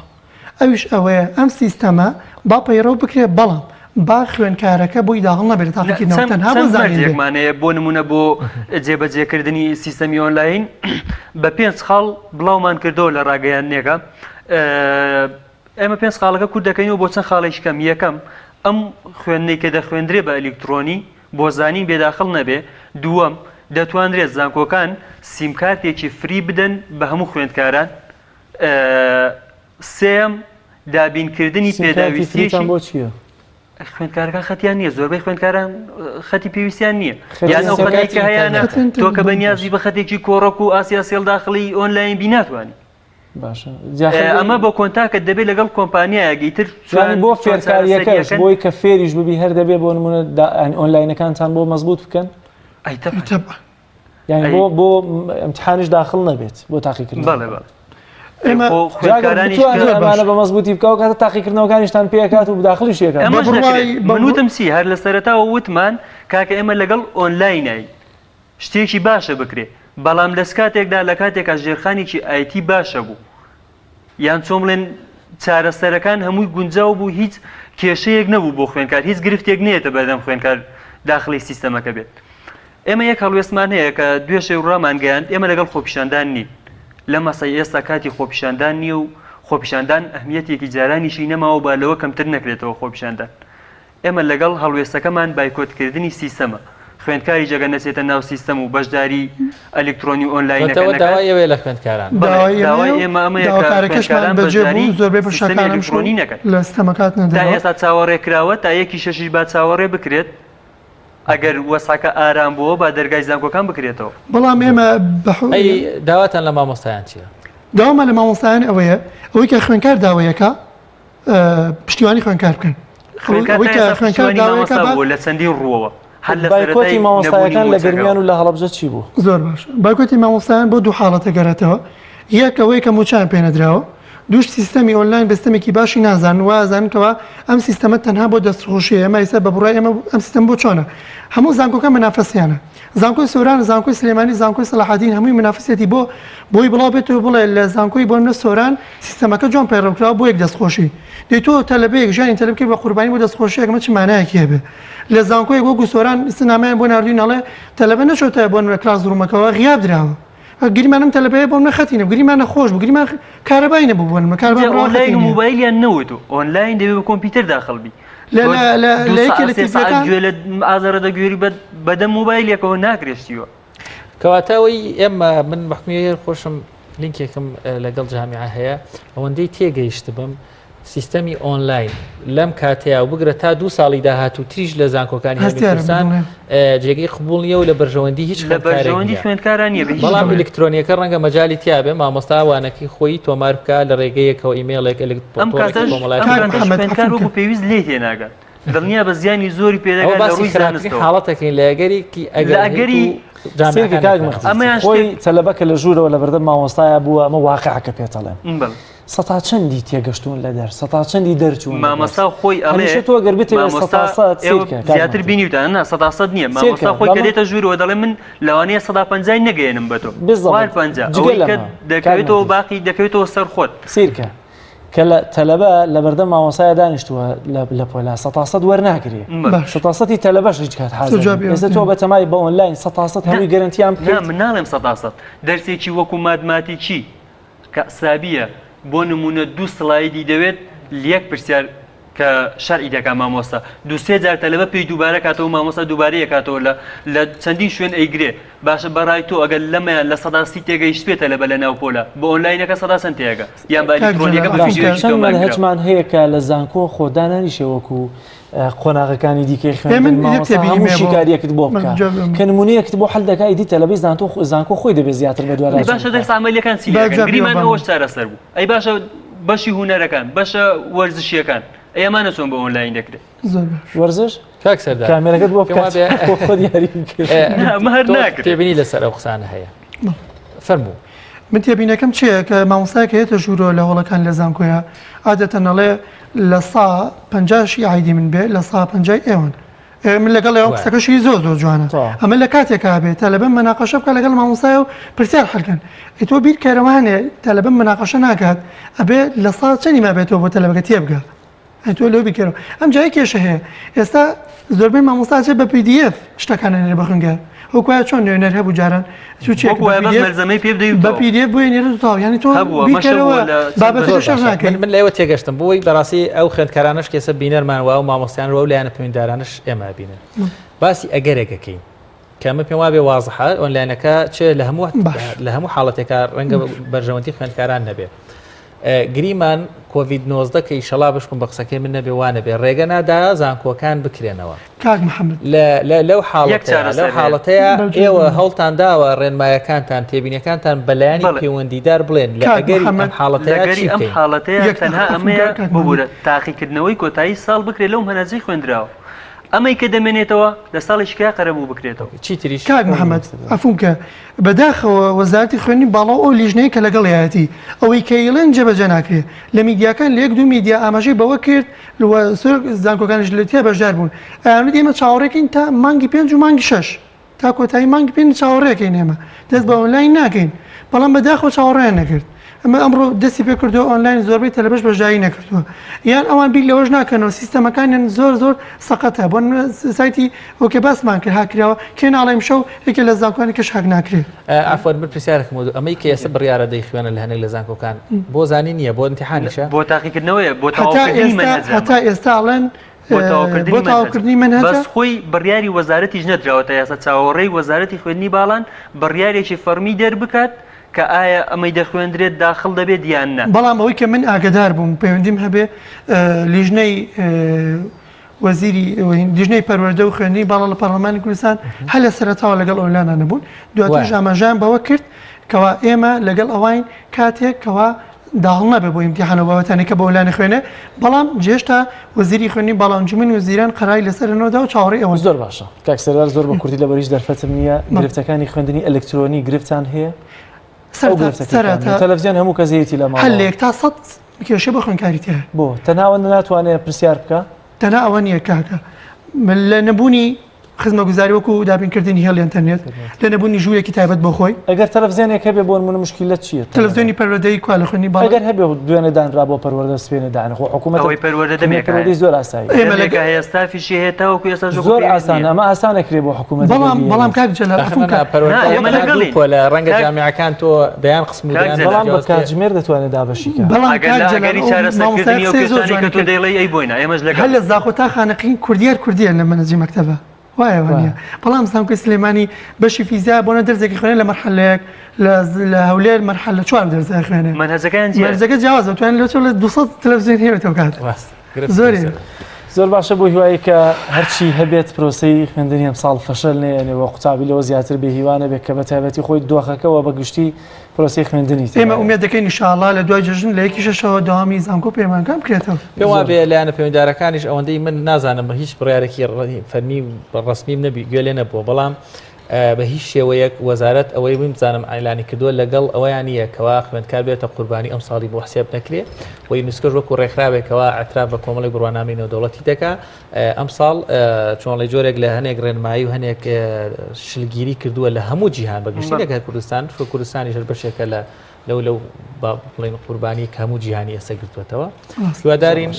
Speaker 7: ئەویش ئەوەیە ئەم سیستەمە با پەیڕەو بکرێت بەڵام با خوێندکارەکە بۆی داخڵ نەبێت لە تاقیکردنەوە تەنها بۆ زانین بێت.
Speaker 8: مەرجێکمان هەیە بۆ نمونە بۆ جێبەجێکردنی سیستەمی ئۆنلاین بە پێنج خاڵ بڵاومان کردەوە لە ڕاگەیاندنێکە ئێمە پێنج خاڵەکە کورت دەکەینەوە بۆ چەند خاڵێکی کەم یەکەم ئەم خوێندنەی کە دەخوێندرێ بە ئەلیکترۆنی بۆ زانین بێداخڵ نەبێ دووەم دەتوانرێت زانکۆکان سیمکارتێکی free بدەن بە هەموو خوێندکاران سێیەم، دابینکردنی
Speaker 2: سیمکارتی
Speaker 8: پێداویستییەکی
Speaker 2: free تان بۆ چییە؟
Speaker 8: خوێندکارەکان خەتیان نییە زۆربەی خوێندکاران خەتی پێویستیان نییە
Speaker 2: خەتی
Speaker 8: یان ئەو خەتێک کە
Speaker 2: سیمکارتی
Speaker 8: هەیانە
Speaker 2: ئینتەرنێت.
Speaker 8: تۆ کە بەنیازی بە خەتێکی کۆڕۆک و ئاسیا سێڵ داخڵی ئۆنلاین بی ناتوانی
Speaker 2: باشە جا خەت
Speaker 8: ئەمە بۆ contact دەبێت لەگەڵ کۆمپانیایەک ئیتر
Speaker 2: یانی
Speaker 8: چۆن
Speaker 2: بۆ
Speaker 8: چۆن
Speaker 2: فێرکارییەکەش
Speaker 8: چارەسەریەکەن
Speaker 2: بۆی کە فێریش ببی هەر دەبێ بۆ نمونە دا- یانی ئۆنلاینەکانتان بۆ مەزبوط بکەن
Speaker 8: ئەی تەبعەن
Speaker 7: تەبعەن
Speaker 2: یانی
Speaker 8: ئەی
Speaker 2: بۆ بۆ امتحانیش داخڵ نەبێت بۆ تاقیکردنەوە
Speaker 8: بەڵێ بەڵێ
Speaker 7: ئێمە
Speaker 8: خۆ
Speaker 2: جا ئەگەر
Speaker 8: خوێندکارانیش
Speaker 2: بتوانێت
Speaker 8: کە
Speaker 7: زۆر
Speaker 2: ئەمانە
Speaker 7: باشە
Speaker 2: بە مەزبوطی بکا و کاتە تاقیکردنەوەکانیشتان پێکات و داخڵیش یەکات
Speaker 7: بە
Speaker 8: ئەمەش
Speaker 7: بڕوای
Speaker 8: دەکرێت
Speaker 7: بە
Speaker 8: من
Speaker 7: بڕ...
Speaker 8: وتم چی هەر لە سەرەتاوە وتمان کاکە ئێمە لەگەڵ ئۆنلاینین شتێکی باشە بکرێ بەڵام لەس کاتێکدا لە کاتێکا ژێرخانێکی ئایتی باشە بوو یان چۆن بڵێن چارەسەرەکان هەمووی گونجاو بوو هیچ کێشەیەک نەبوو بۆ خوێنکار هیچ گرفتێک نێتە بەردەم خوێنکار داخلی سیستەمەکە بێت ئێمە یەک هەڵوێستمان هەیە کە دوێ شەو ڕامانگەیاند ئێمە لەگەڵ خۆپیشاندان نین لە مەسەی ئێستا کاتی خۆپیشاندان نییە و خۆپیشاندان ئەهمیەتێکی جارانیشی نەماوە با لەوە کەمتر نەکرێتەوە خۆپیشاندان ئێمە لەگەڵ هەڵوێستەکەمان بایکۆتکردنی سیستەمە، خوێندکاریش ئەگەر نەچێتە ناو سیستەم و بەشداری ئەلیکترۆنی و ئۆنلاینەکە
Speaker 1: وتەوە
Speaker 8: نەکات،
Speaker 1: داوای ئێوەیە لە خوێندکاران.
Speaker 8: بەڵێ
Speaker 7: داوای
Speaker 8: داوای
Speaker 7: ئێمەیە و
Speaker 8: ئێمە ئەمەیە کە
Speaker 7: داواکارەکەشمان
Speaker 8: خوێندکاران
Speaker 7: بەجێ
Speaker 8: بەشداری
Speaker 7: بوو زۆربەی
Speaker 8: سیستەمی
Speaker 7: بەشەکان ئەمشەو
Speaker 8: ئەلیکترۆنی نەکەن.
Speaker 7: لە سیستەمەکە هاتنە
Speaker 8: تا
Speaker 7: دەرەوە.
Speaker 8: ئێستا چاوەڕێ کراوە، تا یەکی شەشیش با چاوەڕێ بکرێت، ئەگەر وەزعەکە ئارام بووەوە با دەرگای زانکۆکان بکرێتەوە.
Speaker 7: بەڵام ئێمە بە
Speaker 1: ئەی داواتان لە مامۆستایان چییە؟
Speaker 7: داوامان لە مامۆستایان ئەوەیە ئەوەی کە خوێندکار داوەیەکە پشتیوانی خوێندکار بکەن
Speaker 8: خوێندکار
Speaker 7: ئەوەی
Speaker 8: تا
Speaker 7: کە
Speaker 8: ئێستا
Speaker 7: خوێندکار
Speaker 8: پشتیوانی
Speaker 7: داوایەکە
Speaker 8: مامۆستا
Speaker 7: با
Speaker 8: بووە لە چەندین ڕووەوە هەر لە
Speaker 2: بایکۆتی
Speaker 8: سەرەتای نەبوونی
Speaker 2: مامۆستایەکان لە
Speaker 8: مووچەکەوە.
Speaker 2: گەرمیان و لە هەڵەبجە چی بوو؟
Speaker 7: زۆر باش بایکۆتی مامۆستایان بۆ دوو حاڵەتە گەرێتەوە یەک ئەوەی کە مووچەیان پێ نەدراوە دووش سیستەمی ئۆنلاین بە سیستەمێکی باشی نازانن وازانن کەوا ئەم سیستەمە تەنها بۆ دەستخۆشیە ئێمە ئێستا بە بڕوای ئێمە ئەم سیستەم بۆ چۆنە هەموو زانکۆکان مەنافەسیانە زانکۆی سۆران زانکۆی سلێمانی زانکۆی سەلاحەدین هەمووی منافسیەتی بۆ بۆی بڵاو بێتەوە بڵێ لە زانکۆی بۆ نمونە سۆران سیستەمەکە جوان پەیڕەو کراوە بۆ یەک دەستخۆشی دەی تۆ تەلەبەیەک ژیانی تەلەب کرد بە قوربانی بۆ دەستخۆشیەک ئەمە چ مانایەکی هەبێ لە زانکۆیەک وەکو سۆران ئیستا نامەیان بۆ ناردوین ئەڵێ تەلەبە نەچۆتە بۆ نمونە class room ەکەوە غیاب دراوە گریمان ئەم تەلەبەیە بۆ منە خەتی نەبوو گریمان نەخۆش بوو گریمان کارەبای نەبوو بۆ نمونە کارەبا
Speaker 8: جا
Speaker 7: بڕا
Speaker 8: ئۆنلاین
Speaker 7: خەتی
Speaker 8: و
Speaker 7: نییە
Speaker 8: مۆبایلیان نەوت و ئۆنلاین دەبێ بە کۆمپیوتەر داخڵ بی
Speaker 7: لە
Speaker 8: تۆ
Speaker 7: لە لە
Speaker 8: دوو
Speaker 7: لە یەکێ
Speaker 8: سەعات
Speaker 7: لە
Speaker 8: سێ سەعات
Speaker 7: تیڤیەکان
Speaker 8: گوێ لە ئازارە دەگوێری بە بەدەم مۆبایلێکەوە ناکرێ شتیوە
Speaker 1: کەواتە ئەوەی ئێمە من بەحکمی هەر خۆشم لینکێکم لەگەڵ جامیعە هەیە ئەوەندەی تێگەیشتبم سیستەمی ئۆنلاین لەم کاتەیە و بگرە تا دوو ساڵی داهاتوو تریش لە زانکۆکانی هەرێمی
Speaker 7: هەستیارە
Speaker 1: کوردستان
Speaker 7: بڵێ.
Speaker 1: جێگەی قبوڵ نییە و لە بەرژەوەندی هیچ
Speaker 8: لە
Speaker 1: خوێندکارێک
Speaker 8: بەرژەوەندی
Speaker 1: نییە.
Speaker 8: خوێندکاران نییە بە هیچ
Speaker 1: بەڵام
Speaker 8: شێوەیەک.
Speaker 1: ئەلکترۆنیەکە ڕەنگە مەجالی تیابێ مامۆستا وانەکەی خۆی تۆمار بکا لە ڕێگەیەکەوە ئیمێڵێک
Speaker 8: ئەم
Speaker 1: تۆڕێکی
Speaker 8: کاتەش ئەم
Speaker 1: کۆمەڵایەتی
Speaker 7: کاک
Speaker 8: کاتەش
Speaker 7: محەممەد
Speaker 8: خوێندکار
Speaker 7: عەفوو
Speaker 8: وەکو
Speaker 7: کە.
Speaker 8: پێویست لێی تێناگات دڵنیا بە زیانی زۆری
Speaker 1: ئەوە
Speaker 8: پێدەگات لە
Speaker 1: باسی
Speaker 8: ڕووی
Speaker 1: خراپترین
Speaker 8: زانستەوە.
Speaker 1: حاڵەتەکەین لە ئەگەرێکی
Speaker 8: لە
Speaker 1: ئەگەر هەیت
Speaker 8: ئەگەری
Speaker 1: و
Speaker 2: سەیرکە
Speaker 1: جامیعەکان
Speaker 2: کاک
Speaker 1: نەکەنەوە.
Speaker 2: مەهدی
Speaker 8: ئەمەیان
Speaker 2: خۆی
Speaker 8: شتێک
Speaker 2: تەلەبە کە لە ژوورەوە لە بەردەم مامۆستایا بووە ئەمە واقعەکە پێتەڵێم
Speaker 8: بەڵێ.
Speaker 2: سەتا چەندی تێگەشتوون لە دەرس سەتا چەندی دەرچوون لە دەرس
Speaker 8: مامۆستا خۆی ئەڵێ
Speaker 2: هەمیشە تۆ گەر بتەوێت
Speaker 8: مامۆستا
Speaker 2: سەتا سەد
Speaker 8: ئێوە
Speaker 2: سەیرکە کاک
Speaker 8: زیاتر
Speaker 2: مەهدی
Speaker 8: بینیوتانە نا سەدا سەد نییە مامۆستا
Speaker 2: سەیرکە
Speaker 8: خۆی کە
Speaker 2: بەمە
Speaker 8: دێتە ژوورەوە دەڵێ من لەوانەیە سەدا پەنجای نەگەیەنم بە تۆ خوار
Speaker 2: بالضبط
Speaker 8: پەنجا
Speaker 2: جگە
Speaker 8: ئەوەی کە
Speaker 2: لەمە کاک
Speaker 8: دەکەوێتەوە
Speaker 2: مەهدی
Speaker 8: باقی دەکەوێتەوە سەر خۆت
Speaker 2: سەیرکە کە لە تەلەبە لە بەردەم مامۆستایا دانیشتووە لە لە پۆلا سەتا سەد وەرناگرێ
Speaker 8: بەڵێ.
Speaker 7: باش
Speaker 2: سەتا سەتی تەلەبەش هیچ کات
Speaker 7: تۆ
Speaker 2: حازر نییە
Speaker 7: جوابی ئەوە
Speaker 2: ئێستا تۆ
Speaker 7: بکەن.
Speaker 2: بەتەمای بە ئۆنلاین سەتا سەد
Speaker 8: نا
Speaker 2: هەمووی گەرەنتیان
Speaker 8: نا
Speaker 2: بکەیت
Speaker 8: من ناڵێم سەتا سەد دەرسێکی وەکو ماتماتیکی کە حسابیە بۆ نمونە دوو سڵایدی دەوێت لیەک پرسیار کە شەرعی دەکا مامۆستا دوو سێ جار تەلەبە پێی دووبارە کاتەوە مامۆستا دووبارەی ئەکاتەوە لە لە چەندین شوێن ئەیگرێ باشە بەڕای تۆ ئەگەر لەمەیان لە سەدا سی تێگەیشت بێ تەلەبە لە ناو پۆلە بە ئۆنلاینەکە سەدا چەند تێگە یان بە
Speaker 7: کاک
Speaker 8: ئەلیکترۆنیەکە
Speaker 7: جەلال
Speaker 8: بە
Speaker 7: عەفوو
Speaker 8: ڤیدیۆیەکی
Speaker 7: کە
Speaker 2: چەند
Speaker 8: تۆمار کراوە
Speaker 2: مەنهەجمان هەیە کە لە زانکۆ خۆ دانانیشێ وەکو قۆناغەکانی دیکەی
Speaker 7: ئێ
Speaker 2: خوێندن
Speaker 7: من یەک
Speaker 2: مامۆستا
Speaker 7: تێبینیم
Speaker 2: هەموو
Speaker 7: هەیە بۆ
Speaker 2: شیکاریەکت بۆ
Speaker 7: من
Speaker 2: بکە
Speaker 7: جواب بەمە.
Speaker 2: کە نمونەیەکت بۆ حل دەکا ئیدی تەلەبەی زانکۆ زانکۆ خۆی دەبێت زیاتر
Speaker 8: ئەی
Speaker 2: بەدواداچوون
Speaker 8: باشە
Speaker 2: بکا
Speaker 8: دەرس عەمەلیەکان چی
Speaker 7: با
Speaker 8: لێ ئەکەن
Speaker 7: جوابی ئەوە
Speaker 8: گریمان
Speaker 7: بەمە.
Speaker 8: ئەوەش چارەسەر بوو ئەی باشە بەشی هونەرەکان بەشە وەرزشیەکان ئەی ئەمانە چۆن بە ئۆنلاین دەکرێت
Speaker 7: زۆر باش
Speaker 2: وەرزش؟
Speaker 1: کاک سەردار
Speaker 2: کامێرەکەت بۆ
Speaker 1: پێم وابێ
Speaker 2: بکات بۆ خۆت یاری بکەیت.
Speaker 1: ئێ،
Speaker 8: ئەمە هەر
Speaker 1: تۆ
Speaker 8: ناکرێت.
Speaker 1: تێبینی لەسەر ئەو قسانە هەیە فەرموو
Speaker 7: من تێبینەکەم چییە کە مامۆستایەک هێتە ژوورەوە لە هۆڵەکان لە زانکۆیە عادەتەن ئەڵێ لە سا پەنجاشی ئایدی من بێ لە سا پەنجای ئێوەن ئێ، من لەگەڵ ئێوە
Speaker 1: وایە.
Speaker 7: قسەکەشی زۆر زۆر جوانە
Speaker 2: تەواو.
Speaker 7: ئەمە لە کاتێکا بێ تەلەبە مەناقەشە بکە لەگەڵ مامۆستایە و پرسیار حەلکەن ئەی تۆ بیرکەرەوانێ تەلەبە مناقەشە ناکات ئەبێ لە سا چەنی مابێتەوە بۆ تەلەبەکە تێبگا ئەی تۆ لەو بیکەرەوە ئەم جای کێشە هەیە ئێستا زۆربەی مامۆستا چێ بە PDF شتەکان ئەنێرێ بە خوێندکار وەک وایە چۆن نوێنەر هەبوو جاران چوو چێک
Speaker 8: وەک وایە بەس مەلزەمەی پێ بدەی و
Speaker 7: بە
Speaker 8: تەواو.
Speaker 7: PDF بۆی نێرێت و تەواو یانی تۆ
Speaker 8: هەبوو، ئەمەش
Speaker 7: بیکەرەوە
Speaker 8: هەبووە لە چەند
Speaker 7: بابەتەکە
Speaker 1: زۆر
Speaker 7: شەرح
Speaker 1: باشە
Speaker 7: ناکەی
Speaker 1: من من لەوە تێگەشتم بۆی بەڕاستی ئەو خوێندکارانەش کە ئێستا بینەرمان و ئەو مامۆستایان و ئەو لایەنە پەیوەندیدارانەش ئێمە ئەبینن باسی ئەگەرێک ئەکەین کە ئەمە پێم وابێ وازحە ئۆنلاینەکە چ لە هەموو
Speaker 7: باش.
Speaker 1: لە هەموو حاڵەتێکا ڕەنگە بەرژەوەندی خوێندکاران نەبێ گریمان کۆڤید 19 کە ئیشەڵا بشکم بە قسەکەی من نەبێ وانە بێ ڕێگە نادا زانکۆکان بکرێنەوە
Speaker 7: کاک محەممەد
Speaker 1: لەو حاڵەتەیە لەو حاڵەتەیە ئێوە هەوڵتان داوە ڕێنمایەکانتان تێبینەکانتان بەلایەنی پەیوەندیدار بڵێن لە ئەگەری ئەم حاڵەتەیە
Speaker 8: ئەم حاڵەتەیە تەنها ئەمەیە ببورە تاقیکردنەوەی کۆتایی ساڵ بکرێت لەو مەنهەجەی خوێندراوە ئەمەی کە دەمێنێتەوە لە ساڵی شکا قەرەبوو بکرێتەوە.
Speaker 1: چی تریش؟
Speaker 7: کاک محمد عەفوم کە، بەداخەوە وەزارەتی خوێندنی باڵا و ئەو لیژنەیە کە لەگەڵیایەتی ئەوەی کە ئەیڵێن جێبەجێ ناکرێ. لە میدیاکان لە یەک دوو میدیا ئاماژەی بەوە کرد و سەرۆک زانکۆکانیش لە تیا بەشدار بوون ئەیانوت ئێمە چاوەڕێکەین تا مانگی پێنج و مانگی شەش تا کۆتایی مانگی پێنج چاوەڕێکەین ئێمە دەست بە ئۆنلاین ناکەین بەڵام بەداخەوە چاوەڕێیان نەکرد. ئەمە ئەمڕۆ دەستی پێکردووە ئۆنلاین زۆربەی تەلەبەش بەشداری نەکردووە یان ئەوان بیر لەوەش ناکەنەوە سیستەمەکانیان زۆر زۆر سەقەتە بۆ سایتی okay باسمان کرد هاک کراوە کێ ناڵێ ئیمشەو یەکێ لە زانکۆکانی کەش هاک ناکرێ.
Speaker 1: عەفوەن من پرسیارێکم بۆ ئەمەی کە ئێستا بڕیارە دەیخوێنن لە هەنێک لە زانکۆکان بۆ زانین نییە بۆ ئیمتیحانیشە؟
Speaker 8: بۆ تاقیکردنەوەیە بۆ
Speaker 7: هەتا
Speaker 8: تەواوکردنی
Speaker 7: ئێستا
Speaker 8: مەنهەجە
Speaker 7: هەتا ئێستا ئەڵێن
Speaker 8: بۆ تەواوکردنی
Speaker 7: بۆ
Speaker 8: مەنهەجە
Speaker 7: تەواوکردنی مەنهەجە
Speaker 8: بەس خۆی بڕیاری وەزارەتیش نەدراوە تا ئێستا چاوەڕێی وەزارەتی خوێندنی باڵان بڕیارێکی فەڕمی دەربکات کە ئایا ئەمەی دەخوێندرێت داخڵ دەبێت یان نا.
Speaker 7: بەڵام ئەوەی کە من ئاگەدار بووم پەیوەندیم هەبێ لیژنەی وەزیری لیژنەی پەروەردە و خوێندنی باڵا لە پەرلەمانی کوردستان هەر لە سەرەتاوە لەگەڵ ئۆنلاینە نەبوون دواتریش ئاماژەیان بەوە کرد کەوا ئێمە لەگەڵ ئەوین کاتێک کەوا داخڵ نابێ بۆ ئیمتیحان و بابەتانی کە بۆ ئۆنلاین خوێنێ بەڵام جێشتا وەزیری خوێندنی باڵا ئەنجومەنی وەزیران قەراری لەسەر نەداوە چاوەڕێی ئەوەن.
Speaker 2: زۆر باشە کاک سەردار زۆر بە کوردی لەبەر هیچ دەرفەتم نییە گرفتەکانی خوێندنی ئەلکترۆنی گرفتان هەیە؟ ئەو گرفتەکەی
Speaker 7: سەرەتا
Speaker 2: تەلەفزیۆن هەموو کەس هەیەتی لە
Speaker 7: هەر لە
Speaker 2: ماڵەوە
Speaker 7: یەک تا سەد کێشە بۆ خوێندکاری تیایە.
Speaker 2: بۆ تەنها ئەوەندە ناتوانێ پرسیار بکا؟
Speaker 7: تەنها ئەوە نییە کاکە لە نەبوونی خزمەگوزاری وەکو دابینکردنی هێڵی ئەنتەرنێت، لە نەبوونی ژوورێکی تایبەت بۆ خۆی.
Speaker 2: ئەگەر تەلەفزیۆنێک هەبێ بۆ نموونە مشکیلەت چییە؟
Speaker 7: تەلەفزیۆنی پەروەردەیی کوا لە خوێندنی باڵا؟
Speaker 2: ئەگەر هەبێ دوێنێ دانرا بۆ پەروەردە سبەینێ دانرا خۆ حکوومەت
Speaker 8: ئەوەی پەروەردە دەمێکە هەیە.
Speaker 2: پەروەردەی زۆر ئاساییە.
Speaker 7: ئێمە لە
Speaker 8: دەمێکە هەیە ستافیشی هەیە تاوەکو ئێستاش وەکو
Speaker 2: زۆر
Speaker 8: پێویست
Speaker 2: ئاسانە
Speaker 8: نییە.
Speaker 2: ئەمە ئاسان ئەکرێ بۆ حکوومەت ئەگەر
Speaker 7: بەڵام بەڵام
Speaker 2: بیەوێت.
Speaker 7: کاک جەلال
Speaker 1: ئاخر
Speaker 7: عەفوم
Speaker 1: نا
Speaker 7: کە
Speaker 1: پەروەردە
Speaker 8: نا ئێمە
Speaker 1: تەنها دوو
Speaker 8: لەگەڵین.
Speaker 1: پۆلە ڕەنگە
Speaker 8: کاک
Speaker 1: جامیعەکان تۆ دەیان قسم و
Speaker 8: کاک
Speaker 1: دەیان
Speaker 8: جەلال.
Speaker 2: بەڵام بە
Speaker 1: جیاواز تێ
Speaker 2: کاتژمێر دەتوانێت دابەشی کا.
Speaker 7: بەڵام
Speaker 8: ئەگەر
Speaker 7: کاک
Speaker 8: لە
Speaker 7: جەلال
Speaker 8: ئەگەری
Speaker 7: ئەو مامۆستایە
Speaker 8: چارەسەرکردنی ئەو
Speaker 7: قسەی زۆر
Speaker 8: کێشانەی
Speaker 7: جوانی
Speaker 8: کە تۆ
Speaker 7: کرد.
Speaker 8: دەیڵێی ئەی بۆی نا ئێمەش
Speaker 7: هەر
Speaker 8: لەگەڵین.
Speaker 7: لە زاخۆ تا خانەقین کوردیار کوردییە لە مەنهەجی مەکتەبە. وایە وانە بەڵام زانکۆی سلێمانی بەشی فیزیا بۆنە دەرزێکی خوێنێ لە مەرحەلەیەک لە هەولێر مەرحەلە چوار دەرزە خوێنێ
Speaker 8: مەنهەجەکان
Speaker 7: مەنهەجەکە جیاوازە توان لە چۆن لە 200 تەلەڤیزیۆن هەیە کات زۆری
Speaker 2: زۆر باشە بۆ هیوایی کە هەرچی هەبێت پرۆسەی خوێندنی ئەمساڵ فەشەل نەیەنێ و قوتابی لەوە زیاتر بێ هیوا نەبێت کە بە تایبەتی خۆی دۆخەکەوە بە گشتی پرۆسەی خوێندنی
Speaker 7: ئێمە ئومێد دەکەین ئینشاءاللە لە دوای جەژن لە یەکی شەشەوە دەوامی زانکۆ پەیمانگان بکرێتەوە.
Speaker 1: پێم وابێ لایەنە پەیوەندیدارەکانیش ئەوەندەی من نازانم هیچ بڕیارێکی فەرمی ڕەسمیم نەبی گوێ لێ نەبووە بەڵام بە هیچ شێوەیەک وەزارەت ئەوەی من بزانم ئایلانی کردووە لەگەڵ ئەوەیان نییە کەوا خوێندکار بێتە قوربانی ئەم ساڵی بۆ حسێب نەکرێ و یونسکۆش وەکو ڕێکخراوێکەوە اعتراف بە کۆمەڵی بڕوانامەی نێودەوڵەتی دەکا ئەمساڵ چۆنڵی جۆرێک لە هەنێک ڕێنمایی و هەنێک شلگیری کردووە لە هەموو جیهان بەگشتی نەک هەر کوردستان چونکە کوردستانیش هەر بەشێکە لە لەو لەو با بڵێن قوربانی کە هەموو جیهانی ئێستا گرتووەتەوە هیوادارین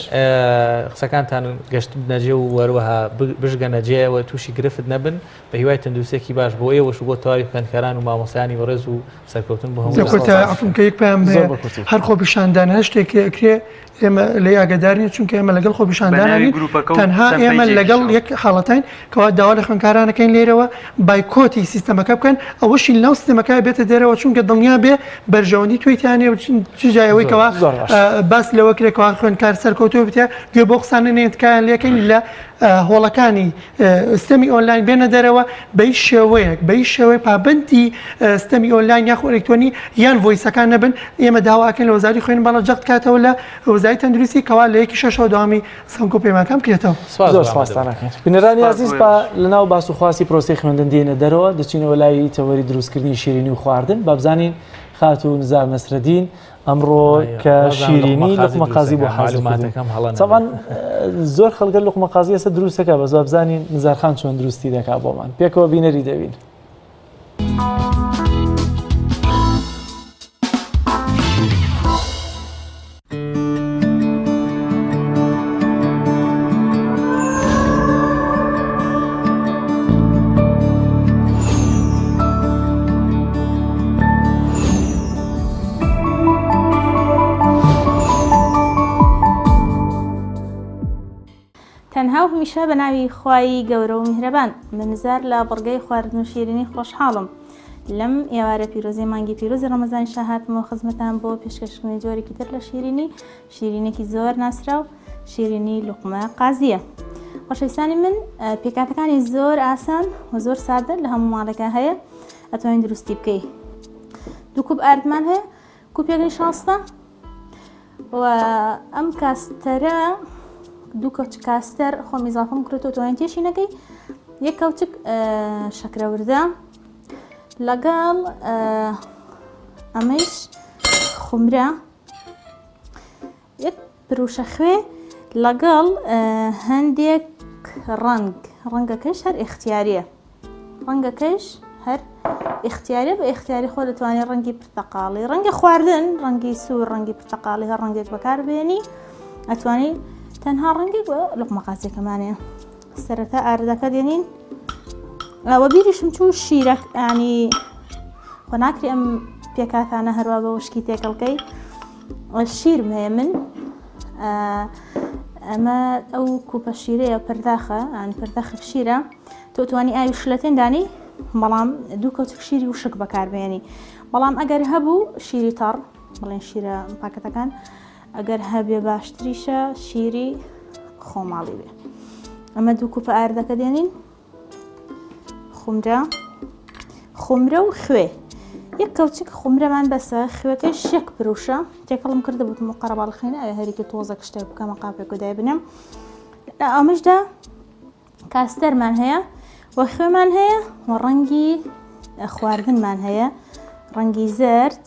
Speaker 1: قسەکانتان گەشت بنەجێ و وەروەها بشگەنە جێەوە تووشی گرفت نەبن بە هیوای تەندروستێکی باش بۆ ئێوەش و بۆ تەواوی خوێندکاران و مامۆستایانی بەڕێز و سەرکەوتن بۆ هەموو
Speaker 7: عەفوم کە یەک پەیام هەیە هەر خۆپیشاندان هەر شتێک ئەکرێ ئێمە لێی ئاگادار نین چونکە ئێمە لەگەڵ خۆپیشاندانانی تەنها ئێمە لەگەڵ یەک حاڵەتین کەوا داوا لە خوێندکارانەکەین لێرەوە بایکۆتی سیستەمەکە بکەن ئەوەشی لەناو سیستەمەکە بێتە دەرەوە چونکە دڵنیا بێ بەرژەوەندی. بەرژەوەندی توی تیانێ و چ جای ئەوەی کەوا باس لەوە کرێ کەوا خوێندکار سەرکەوتوو بتە گوێ بۆ قسانە نێن تکایان لێکەین لە هۆڵەکانی ستەمی ئۆنلاین بێنە دەرەوە بە هیچ شێوەیەک بە هیچ شێوەیەک پابەندی ستەمی ئۆنلاین یاخۆ ئەلکترۆنی یان voice ەکان نەبن ئێمە داواکەین لە وەزاری خوێندن باڵا جەخت کاتەوە لە وەزاری تەندروستی کەوا لە یەکی شەشەوە دەوامی زانکۆ پەیمانگاکان بکرێتەوە.
Speaker 2: سپاس زۆر سپاستان ئەکەین. بینەرانی ئازیز با لەناو باس و خواسی پرۆسەی خوێندن دێینە دەرەوە دەچینەوە لای تەوەری دروستکردنی شیرینی و خواردن با بزانین خاتوو نزار نەسرەدین ئەمڕۆ کە شیرینی لوقمە قازی بۆ حازر طبعا زۆر خەڵکە لوقمە قازی ئێستا دروستەکە بەس با بزانین نزار خان چۆن دروستی دەکا بۆمان پێکەوە بینەری دەبین.
Speaker 9: تەنها و هەمیشە بە ناوی خوای گەورە و میهرەبان من نزار لە بڕگەی خواردن و شیرینی خۆشحاڵم لەم ئێوارە پیرۆزەی مانگی پیرۆزی ڕەمەزانیشا هاتمەوە خزمەتان بۆ پێشکەشکردنی جۆرێکی تر لە شیرینی شیرینێکی زۆر ناسراو شیرینی لوقمە قازیە خۆشەویستانی من پێکاتەکانی زۆر ئاسان و زۆر سادە لە هەموو ماڵێکا هەیە ئەتوانین دروستی بکەی دوو کوپ ئاردمان هەیە کوپێک نیشاستە و ئەم کاستەرە دوو کەوچک کاستەر خۆم ئیزافەم کردو توانین تێشی نەکەی یەک کەوچک شەکرە وردە لەگەڵ ئەمەیش خومرە یەک پروشە خوێ لەگەڵ هەندێک ڕەنگ ڕەنگەکەش هەر ئیختیاریە ڕەنگەکەش هەر ئیختیاریە بە ئیختیاری خۆ دەتوانێت ڕەنگی پرتەقاڵی ڕەنگی خواردن ڕەنگی سوور ڕەنگی پرتەقاڵی هەر ڕەنگێک بەکاربێنی ئەتوانی تەنها ڕەنگێک بە لقمە قازیەکەمانەیە سەرەتا ئاردەکە دێنین ئەوە بیریشم چوو شیرەک ینی خۆ ناکری ئەم پێکاتانە هەروە بە وشکی تێکەڵکەی شیرم هەیە من ئەمە ئەو کوپە شیرەیە پەرداخە ئەن پەرداخێک شیرە تۆ توانی ئاوی شلەتێن دانی بەڵام دوو کەوچک شیری وشک بەکاربێنی بەڵام ئەگەر هەبوو شیری تەڕ بڵێن شیرە پاکەتەکان ئەگەر هەبێ باشتریشە شیری خۆماڵی بێ ئەمە دوو کوپە ئاردەکە دێنین خومرە خومرە و خوێ یەک کەوچک خومرەمان بەسە خوێەکەش یەک پروشە تێکەڵم کردە بوتم و قەرەباڵخینە ئەوێ هەریکە تۆزە شتێک بکەمە قاپێک و دای بنێم لە ئەمەشدا کاستەرمان هەیە و خوێمان هەیە و ڕەنگی خواردنمان هەیە ڕەنگی زەرد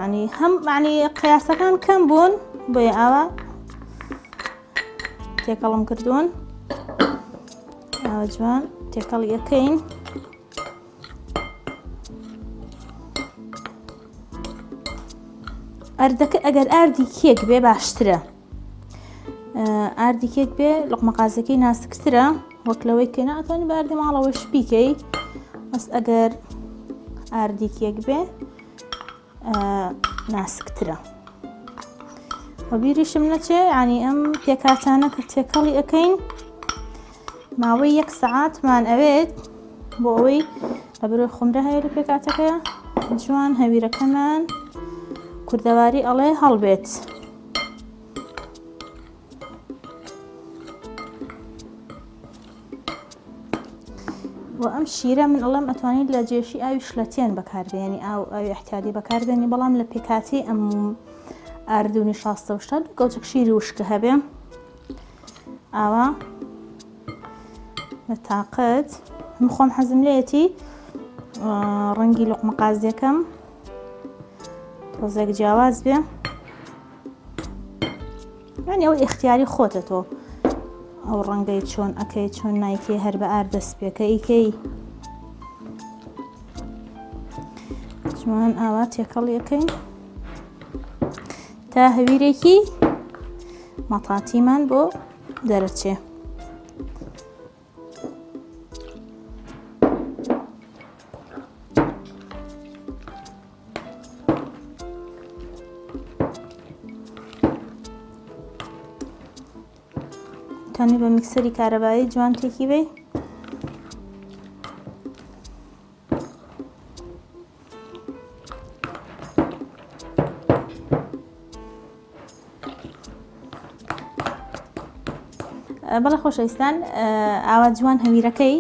Speaker 9: ینی هەم معنی قیاسەکان کەم بوون بۆیە ئاوا تێکەڵم کردوون ئاوا جوان تێکەڵ یەکەین ئەردەکە ئەگەر ئاردی کێک بێ باشترە ئاردی کێک بێ لقمە قازەکەی ناسکترە وەک لەوەی کە ناتوانانی بە ئاردی ماڵەوەش بیکەی بەس ئەگەر ئاردی کێک بێ ناسکترە وە بیریشم نەچێ ینی ئەم پێکاتانە کە تێکەڵی ئەەکەین ماوەی یەک سەعاتمان ئەوێت بۆ ئەوەی لە برۆی خومرە هەیە لە پێکاتەکەیە جوان هەویرەکەمان کوردەواری ئەڵێ هەڵبێت. و ئەم شیرە من ئەڵێم ئەتوانیت لە جێشی ئاوی شلەتێن بەکاربێنی ئاو ئاوی احتیادی بەکاربێنی بەڵام لە پێکاتی ئەم ئاردو نیشاستە و شتە دوو کەوچک شیری وشکە هەبێ ئاوا بە تاقەت من خۆم حەزم لێتی ڕەنگی لقمە قازیەکەم تۆزێک جیاواز بێ یانی ئەو ئیختیاری خۆتە تۆ ئەو ڕەنگەی چۆن ئەەکەی چۆن نایکەی هەر بە ئار دەست پێکە ئیکەی جوان ئاوا تێکەڵ یەکەین تا هەویرێکی مەتاتیمان بۆ دەرەچێ. تانی بە میکسەری کارەبایی جوان تێکی بی. بەڵێ خۆشەویستان ئاوا جوان هەویرەکەی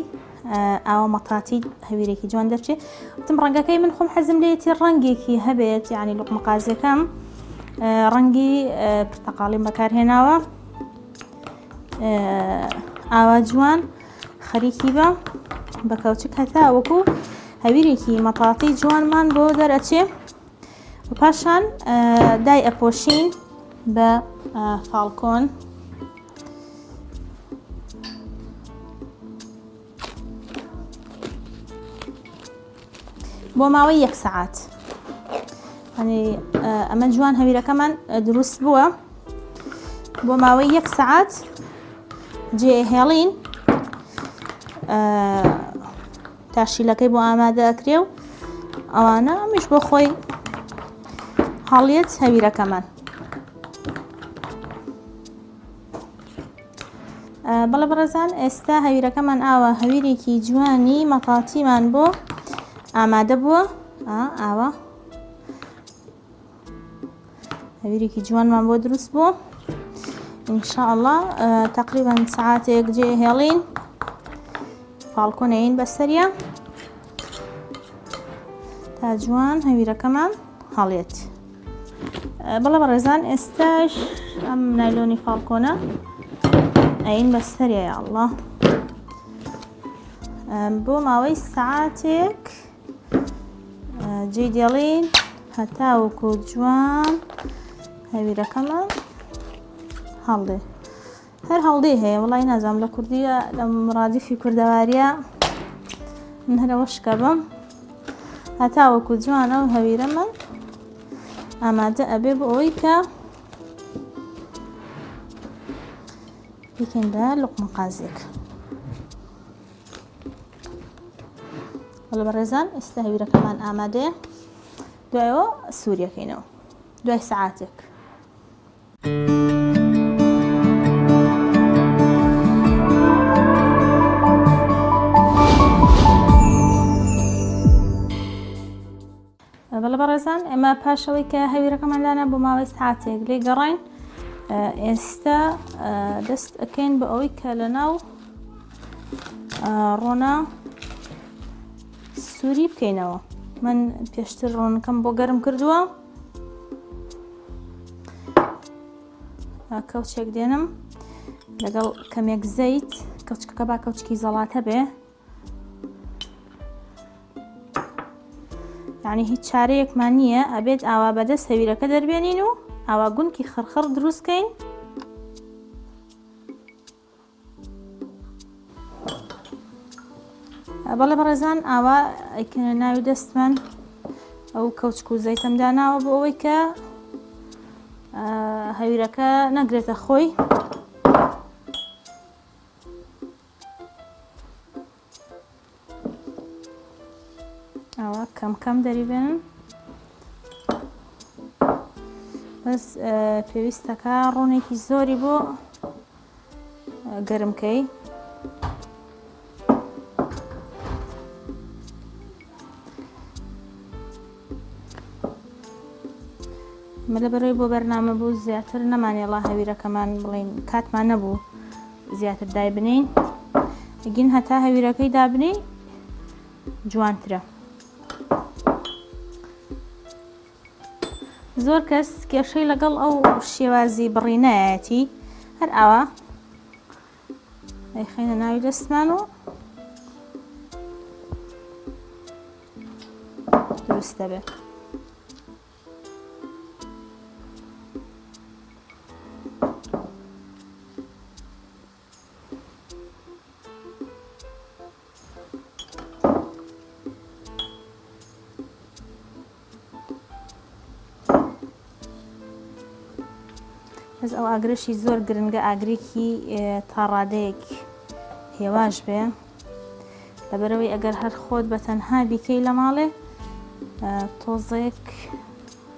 Speaker 9: ئاوا مەتاتی هەویرێکی جوان دەرچێ وتم ڕەنگەکەی من خۆم حەزم لێتی ڕەنگێکی هەبێت یعنی لوقمە قازیەکەم ڕەنگی پرتەقاڵیم بەکارهێناوە ئاوا جوان خەریکی بە بە کەوچک هەتا وەکو هەویرێکی مەتاتی جوانمان بۆ دەرەچێ و پاشان دای ئەپۆشین بە فاڵکۆن بۆ ماوەی یەک سەعات ئەمە جوان هەویرەکەمان دروست بووە بۆ ماوەی یەک سەعات جێ هێڵین تا شیلەکەی بۆ ئامادە ئەکرێ و ئەوانە ئەمیش بۆ خۆی هەڵیەت هەویرەکەمان بەڵێ بەڕێزان ئێستا هەویرەکەمان ئاوە هەویرێکی جوانی مەتاتیمان بۆ ئامادە بووە ئاوا هەویرێکی جوانمان بۆ دروست بوو ئینشاءله تقریبا سعاتێک جێ هێڵین فاڵکۆنەین بەسەریە تا جوان هەویرەکەمان هەڵێت بەڵێ بەڕێزان ئێستاش ئەم نایلۆنی فاڵکۆنە ئەین بەسەریە یا الله بۆ ماوەی سعاتێک جێی دێڵین هەتاوەکو جوان هەویرەکەمان هەڵدێ هەر هەڵدێ هەیە وڵی نازانم لە کوردیە لە ڕادیفی کوردەواریە من هەرەوە شکە بم هەتاوەکو جوانە و هەویرە من ئامادە ئەبێ بۆ ئەوەی کە بیکەین بە لوقمە قازێک بەڵێ بەڕێزان ئێستا هەویرەکەمان ئامادەیە دوایەوە سووریەکەینەوە دوای سەعاتێک. بەڵێ بەڕێزان ئێمە پاشەوەی کە هەویرەکەمان دانا بۆ ماوەی ساعتێک لێ گەڕین ئێستا دەست ئەەکەین بە ئەوەی کە لە ناو ڕۆنا سووری بکەینەوە من پێشتر ڕۆنەکەم بۆ گەرم کردووە کەوچێک دێنم لەگەڵ کەمێک زەیت کەوچکەکە با کەوچکی زەڵاتە بێ یعنی هیچ چارەیەکمان نییە ئەبێت ئاوا بەدەست هەویرەکە دەربێنین و ئاوا گونکی خڕخڕ دروستکەین بەڵێ بەڕێزان ئاوا ئەیکەنە ناوی دەستمان ئەو کەوچک و زەیتەم داناوە بۆ ئەوەی کە هەویرەکە نەگرێتە خۆی ئەوە کەم کەم دەریبێنن بەس پێویستەکە ڕۆنێکی زۆری بۆ گەرمکەی مە لەبەرەوەی بۆ بەرنامە بوو زیاتر نەمانێڵا هەویرەکەمان بڵین کاتمان نەبوو زیاتر دایبنین گین هەتا هەویرەکەی دابنی جوانترە زۆر کەس کێشەی لەگەڵ ئەو شێوازی بڕینایەتی هەر ئاوا ئەیخەینە ناوی دەستمان و دروست دەبێت. بەس ئەو ئاگرەشی زۆر گرنگە ئاگرێکی تاڕادەیەک هێواش بێ لەبەرەوەی ئەگەر هەر خۆت بە تەنها بیکەی لە ماڵێ تۆزێک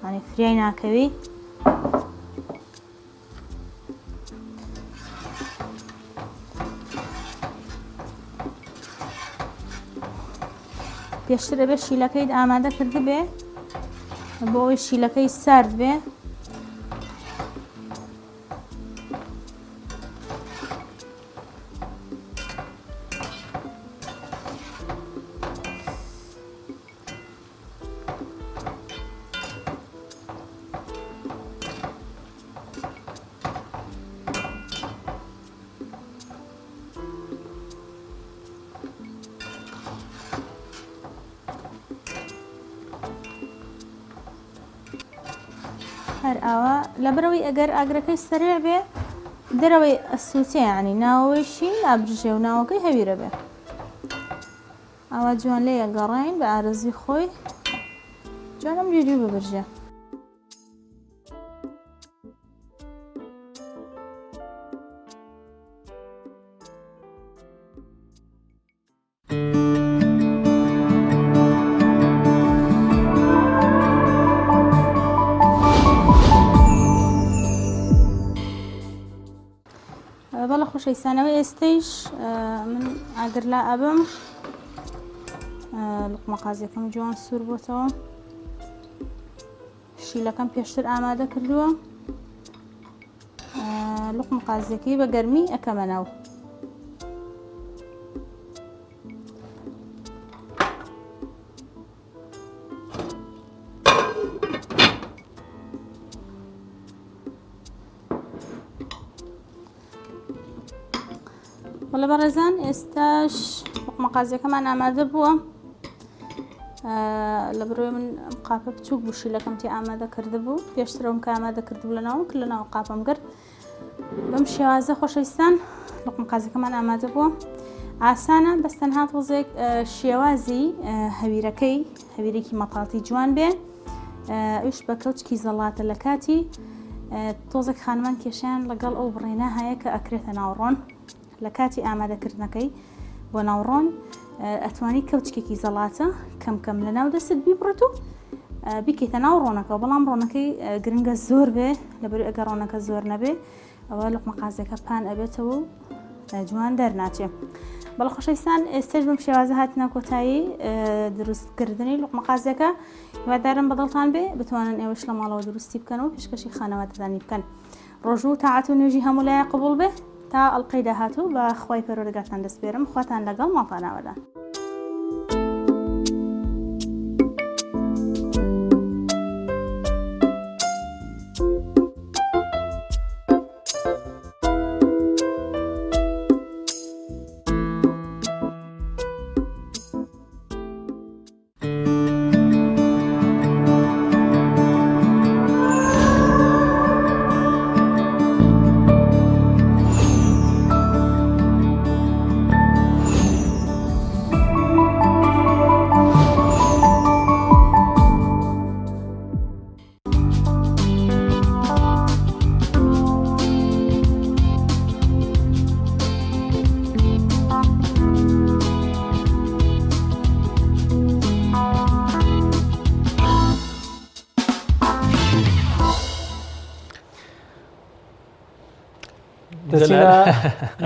Speaker 9: ینی فریای ناکەوی پێشتر ئەبێ شیلەکەیت ئامادە کردبێ بۆ ئەوەی شیلەکەی سارد بێ. هەر ئاوا لەبەرەوەی ئەگەر ئاگرەکەی سەرێع بێ دەرەوەی ئەسووتێ یعنی ناوەوەیشی نابرژێ و ناوەکەی هەویرە بێ ئاوا جوان لێ ئەگەڕێین بە ئارەزوی خۆی جوان ئەم دیو ببرژێ. بەڵە خۆشەویستانەوە ئێستەیش من ئاگر لا ئەبم لقمە قازیەکەم جوان سوور بۆتەوە شیلەکەم پێشتر ئامادە کردووە لقم قازیەکەی بە گەرمی ئەکەمە ناو بەڵێ بەڕێزان ئێستاش مەقازیەکەمان ئامادە بووە لە بڕۆی من قاپە بچووک بوو شیلەکەم تێ ئامادە کردبوو پێشترەوەم کە ئامادە کردبوو لە ناوم کرد لە ناو قاپم گرت بەم شێوازە خۆشەویستان لقم قازەکەمان ئامادە بووە ئاسانە بەس تەنها تۆزێک شێوازی هەویرەکەی هەویرێکی مەتاتی جوان بێ ئەوش بە کەوچکی زەڵاتە لە کاتی تۆزێک خانمان کێشیان لەگەڵ ئەو بڕێنە هەیە کە ئەکرێتە ناوڕۆن لە کاتی ئامادەکردنەکەی بۆ ناوڕۆن ئەتوانی کەوچکێکی زەڵاتە کەم کەم لە ناو دەستت بیبڕیت و بیکەیتە ناو ڕۆنەکە بەڵام ڕۆنەکەی گرنگە زۆر بێ لەبەر ئەگەر ڕۆنەکە زۆر نەبێ ئەوە لقمە قازەکە پان ئەبێتەوە و جوان دەرناچێ. بەڵە خۆشەویستان ئێستش بەم شێوازە هاتنە کۆتایی دروستکردنی لقمە قازەکە هیوادارم بەدڵتان بێ بتوانن ئێوەش لە ماڵەوە دروستی بکەن و پێشکەشی خانەوادەتانی بکەن. ڕۆژوو و تاعەت و نوێژی هەموو لایەک قبوڵ بێ تا ئەڵقەی داهاتوو بە خوای پەروەردگارتان دەسپێرم خواتان لەگەڵ ماڵتان ئاوەدان.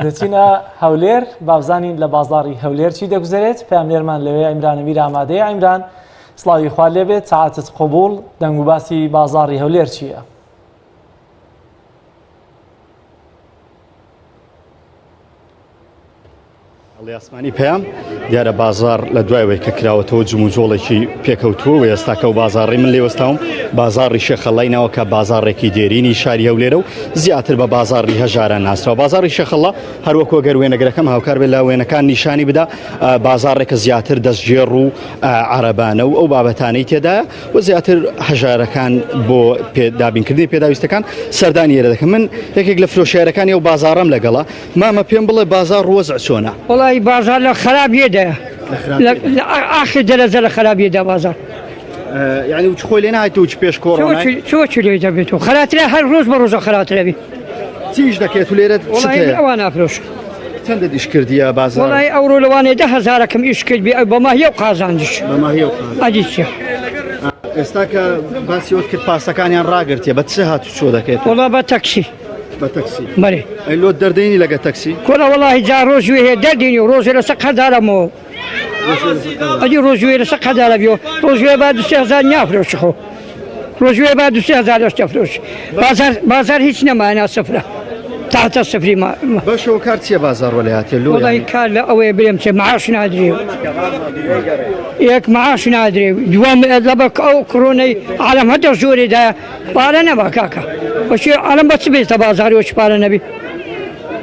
Speaker 2: دەچینە هەولێر بابزانین لە بازاری هەولێر چی دەگوزارێت پاملێرمان لەوێ ئیمرانە میر ئامادەیە ئیمران سڵاوی خوا لێبێت تاعەتت قبوڵ دەنگ و باسی بازاڕی هەولێر چییە؟
Speaker 10: هەڵی ئاسمانی پەیام دیارە بازار لە دوای وەی کە کراوەتەوە جموجۆڵێکی پێکەوتووە و ئێستاکە و بازاڕی من لێوەستاوم بازاڕی شێخەڵای ناوەکە بازاڕێکی دێرینی شاری هەولێرە و زیاتر بە بازاڕی هەژاران ناسراوە بازاڕی شێخەڵا هەروەکو گەر وێنەگرەکەم هاوکار بێت لە وێنەکان نیشانی بدا بازاڕێکە زیاتر دەستگێڕ و عەرەبانە و ئەو بابەتانەی تێدایە و زیاتر هەژارەکان بۆ دابینکردنی پێداویستەکان سەردانی ئێرە دەکەن من یەکێک لە فرۆشیارەکانی ئەو بازاڕەم لەگەڵە مامە پێم بڵێ بازاڕ وەزع چۆنە؟ وەڵی
Speaker 11: بازار لە خراپیەدایە لە ئاخر دەرەجە لە خراپیەدا بازار
Speaker 10: یعنی چ خۆی لێ نهاتوو چ پێش کۆرۆنا
Speaker 11: چۆ چ لێ دەبێت و خراپترە هەر ڕۆژ بە ڕۆژە خراپترە بی
Speaker 10: چیش دەکرێت و لێرە
Speaker 11: ئەوان نافرۆش
Speaker 10: چەندە دیش کردیە بازار
Speaker 11: وڵی ئەوڕۆ لەوانێ دە هەزارەکەم ئیش کرد بێ بە ماهیە و قازانجش
Speaker 10: بە ماهیە و قازانج
Speaker 11: ئەدی چیە
Speaker 10: ئێستا کە باسی وت کرد پاسەکانیان ڕاگرتیە بە چ هاتوچۆ دەکەیت
Speaker 11: وڵا بە تەکسی
Speaker 10: بە تەکسی
Speaker 11: بەێ
Speaker 10: ئەی لۆت دەردەینی لەگە تەکسی
Speaker 11: کۆڵە وڵی جا ڕۆژ وێ هەیە دەردینی و ڕۆژێ لەسەر قەدارەمەوە ئەدی ڕۆژوێ لەسەر قەدارە بیۆ ڕۆژوێ با دوسێ هەزار نافرۆش خۆ ڕۆژوێ با دوسێ هەزار دەشتە فرۆش بازار بازار هیچ نەمایە سفرە تاتە سفری ما
Speaker 10: باشەوە کار چییە بازار وەلاتێ
Speaker 11: لۆ وەڵی کار لە ئەوەیە برێم چێ معاش نادرێ یەک معاش نادرێ دووەم لەبەر ئەو کڕۆنەی عالم هەدە ژۆرێدا پارە نەما کاکە وەچی عالم بە چ بێتە بازاری وەچ پارە نەبی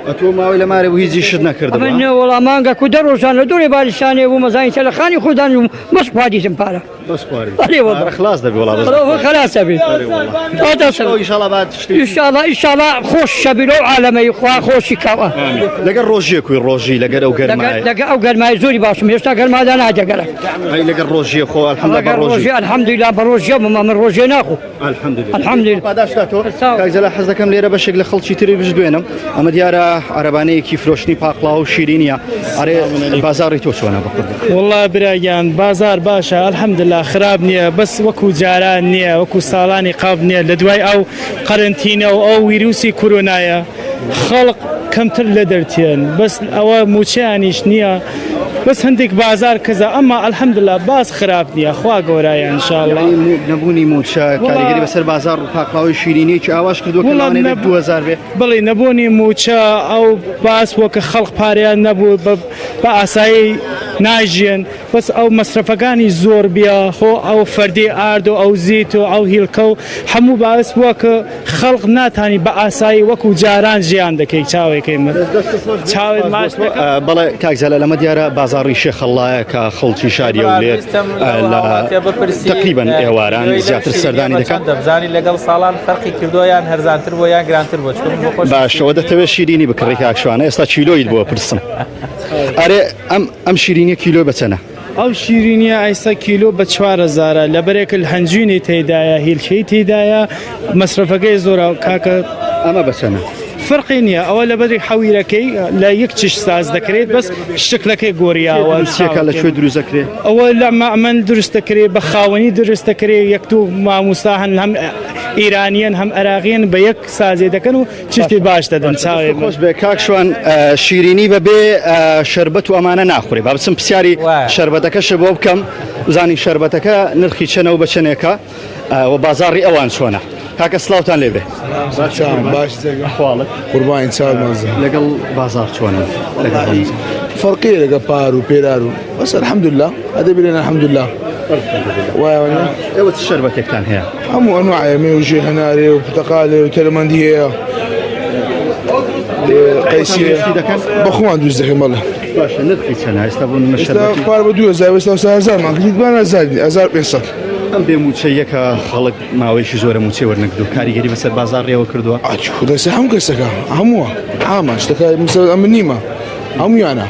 Speaker 10: ئەتۆ ماوەی لە مارێ بوو هیچ ئیشت نەکردبوو
Speaker 11: ئەمن وەڵا مانگەک و دە ڕۆژان لە دوورێ بالیسانێ بوو مەزانی تەلەخانی خۆدان بووم بەس خوا دیتم پارە.
Speaker 10: بەس خواردن.
Speaker 11: ئەرێ وەڵا.
Speaker 10: پارە خلاص دەبێ وەڵا بەس.
Speaker 11: بەڵێ خلاص دەبێ.
Speaker 10: ئەرێ وەڵا.
Speaker 11: تا دەسم.
Speaker 10: ئەو ئیشاڵا با شتێکی.
Speaker 11: ئیشاڵا ئیشاڵا خۆش شەبی لەو عالەمەی خوا خۆشی کاوە.
Speaker 10: ئامین. لەگەر ڕۆژیە کوی ڕۆژی لەگەر ئەو گەرمایە.
Speaker 11: لەگەر ئەو گەرمای زۆری باشم هێشتا گەرمادا نادەگەرە.
Speaker 10: ئەی لەگەر ڕۆژیە خۆ الحمدلله بە
Speaker 11: لەگەر
Speaker 10: ڕۆژی.
Speaker 11: ڕۆژی الحمدلله بە ڕۆژیە مەمە من ڕۆژێ ناخۆ.
Speaker 10: الحمدلله.
Speaker 11: الحمدلله.
Speaker 10: پاداشت داتەوە. کاک جەلال حەز دەکەم لێرە بەشێک لە خەڵکی تری بشدوێنم. ئەمە دیارە عەرەبانەیەکی فرۆشتنی پاقلاوە و شیرینیە. ئەرێ بازاڕی تۆ چۆنە بەقوربان؟
Speaker 2: وەڵا برا گیان بازار باشە الحمدللە خراپ نییە بەس وەکو جاران نییە وەکو ساڵانی قەبل نییە لە دوای ئەو قەرەنتینە و ئەو ویروسی کورۆنایە خەڵق کەمتر لە دەرتێن بەس ئەوە موچەیانیش نییە بەس هەندێک بازار کەزا ئەمما الحمدللە باز خراپ نییە خوا گەورایە ان شاء اللە.
Speaker 10: یەعنی نەبوونی موچە کاریگەری بەسەر بازاڕ و پاقلاوەی شیرینیەکی ئاواش کردووە کە لەوانەیە بێت 2000 بێ؟
Speaker 2: بەڵی نەبوونی مووچە ئەو باس بووە کە خەڵق پارەیان نەبوو بە ئاسایی ناژیەن بەس ئەو مەسرەفەکانی زۆر بیە خۆ ئەو فەردی ئارد و ئەو زیت و ئەو هیلکە و هەموو باس بووە کە خەڵق ناتانی بە ئاسایی وەکو جاران ژیان دەکەی چاوێکەی من چاوێت ماچ
Speaker 10: بەڵێ کاک جەلال ئەمە دیارە بازاڕی شێخەڵڵایە کە خەڵکی شاری هەولێر لە تەقریبەن ئێواران زیاتر سەردانی دەکات.
Speaker 1: دەبزانی لەگەڵ ساڵان فەرقی کردووە یان هەرزانتر بووە یان گرانتر بووە چونکە من بۆ خۆشم
Speaker 10: باشەوە دەتەوێت شیرینی بکڕی کاک شوانە ئێستا کیلۆیت بۆ پرسم ئەرێ ئەم ئەم شیرینیە کیلۆی بە چەنە؟
Speaker 2: ئەو شیرینیە ئایستا کیلۆ بە چوار هەزارە لەبەرێکل هەنجوینی تێدایە هیلکەی تێدایە مەسرەفەکەی زۆرە کاکە.
Speaker 10: ئەمە بە چەنە؟
Speaker 2: فەرقی نییە ئەوە لەبەری حەویرەکەی لە یەک چش ساز دەکرێت بەس شکلەکەی گۆریاوە.
Speaker 10: دروستیەکە لە کوێ دروست دەکرێت؟
Speaker 2: ئەوە لە مەعمەل دروست دەکرێت بە خاوەنی دروست دەکرێت یەک دوو ماموستا هەن هەم ئیرانیەن هەم عێراقیەن بە یەک سازێ دەکەن و چشتی باش دەدەن چاوێ
Speaker 10: دەست خۆش بێ کاک شوان شیرینی بە بێ شەربەت و ئەمانە ناخورێ با بچم پرسیاری شەربەتەکەش بۆ بکەم بزانین شەربەتەکە نرخی چەنە و بە چەنێکە و بازاڕی ئەوان چۆنە کاکە سلااوان لێ بێ
Speaker 12: باش
Speaker 10: خواڵت
Speaker 12: قوربانی چاومان
Speaker 10: لەگەڵ بازار چۆنە
Speaker 12: فەرقی لەگە پار و پێرار و بەس الحمدلله ئەدە بلێن الحمدلله وایە
Speaker 10: ئێوە چ شەربەتێکتان هەیە
Speaker 12: هەموو ئەنواعێ مێوژێ هەنارێ و پرتەقالێ و تەرەمەندی هەیە قەیسی
Speaker 10: دەکەن
Speaker 12: بە خۆمان دروست دەکەین بەڵێ
Speaker 10: باشە نرخی چەنە ئێستا بۆ نمونە
Speaker 12: ئێستا
Speaker 10: شەربەتی
Speaker 12: پار بە 2000 ئێستا 1000 مان کردیت بان هەزار 1500
Speaker 10: ئەم بێ مووچەیە کە خەڵک ماوەیەکی زۆرە مووچەی وەرنەگرتووە کاریگەری بەسەر بازاڕیەوە کردووە
Speaker 12: ئاچ خودای هەموو کەسەکە هەمووە عامە شتەکە مەسەلەن ئەمن نیمە هەموویانە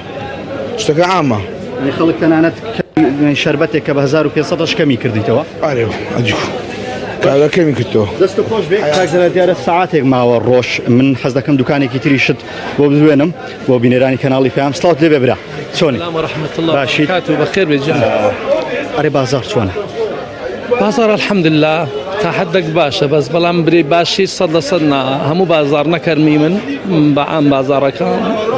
Speaker 12: شتەکە عامە
Speaker 10: یعنی خەڵک تەنانەت شەربەتێک کە بە 1500 کەمی کردیتەوە
Speaker 12: ئارێ ئەجیب کاگە کەمی کردەوە
Speaker 10: دەست خۆش بێ کاک جەلال دیارە سەعاتێک ماوە ڕۆژ من حەز دەکەم دوکانێکی تری شت بۆ بزوێنم بۆ بینەرانی کەناڵی پەیام سڵاوت لێ بێ برا چۆنی باشیت
Speaker 13: بەخێر بێ گیان
Speaker 10: ئەرێ بازاڕ چۆنە
Speaker 13: بازار الحمدلله تا حدێک باشە بەس بەڵام برێ باشی سەد لە سەد نا هەموو بازار نەکەرمی من بە عام بازارەکە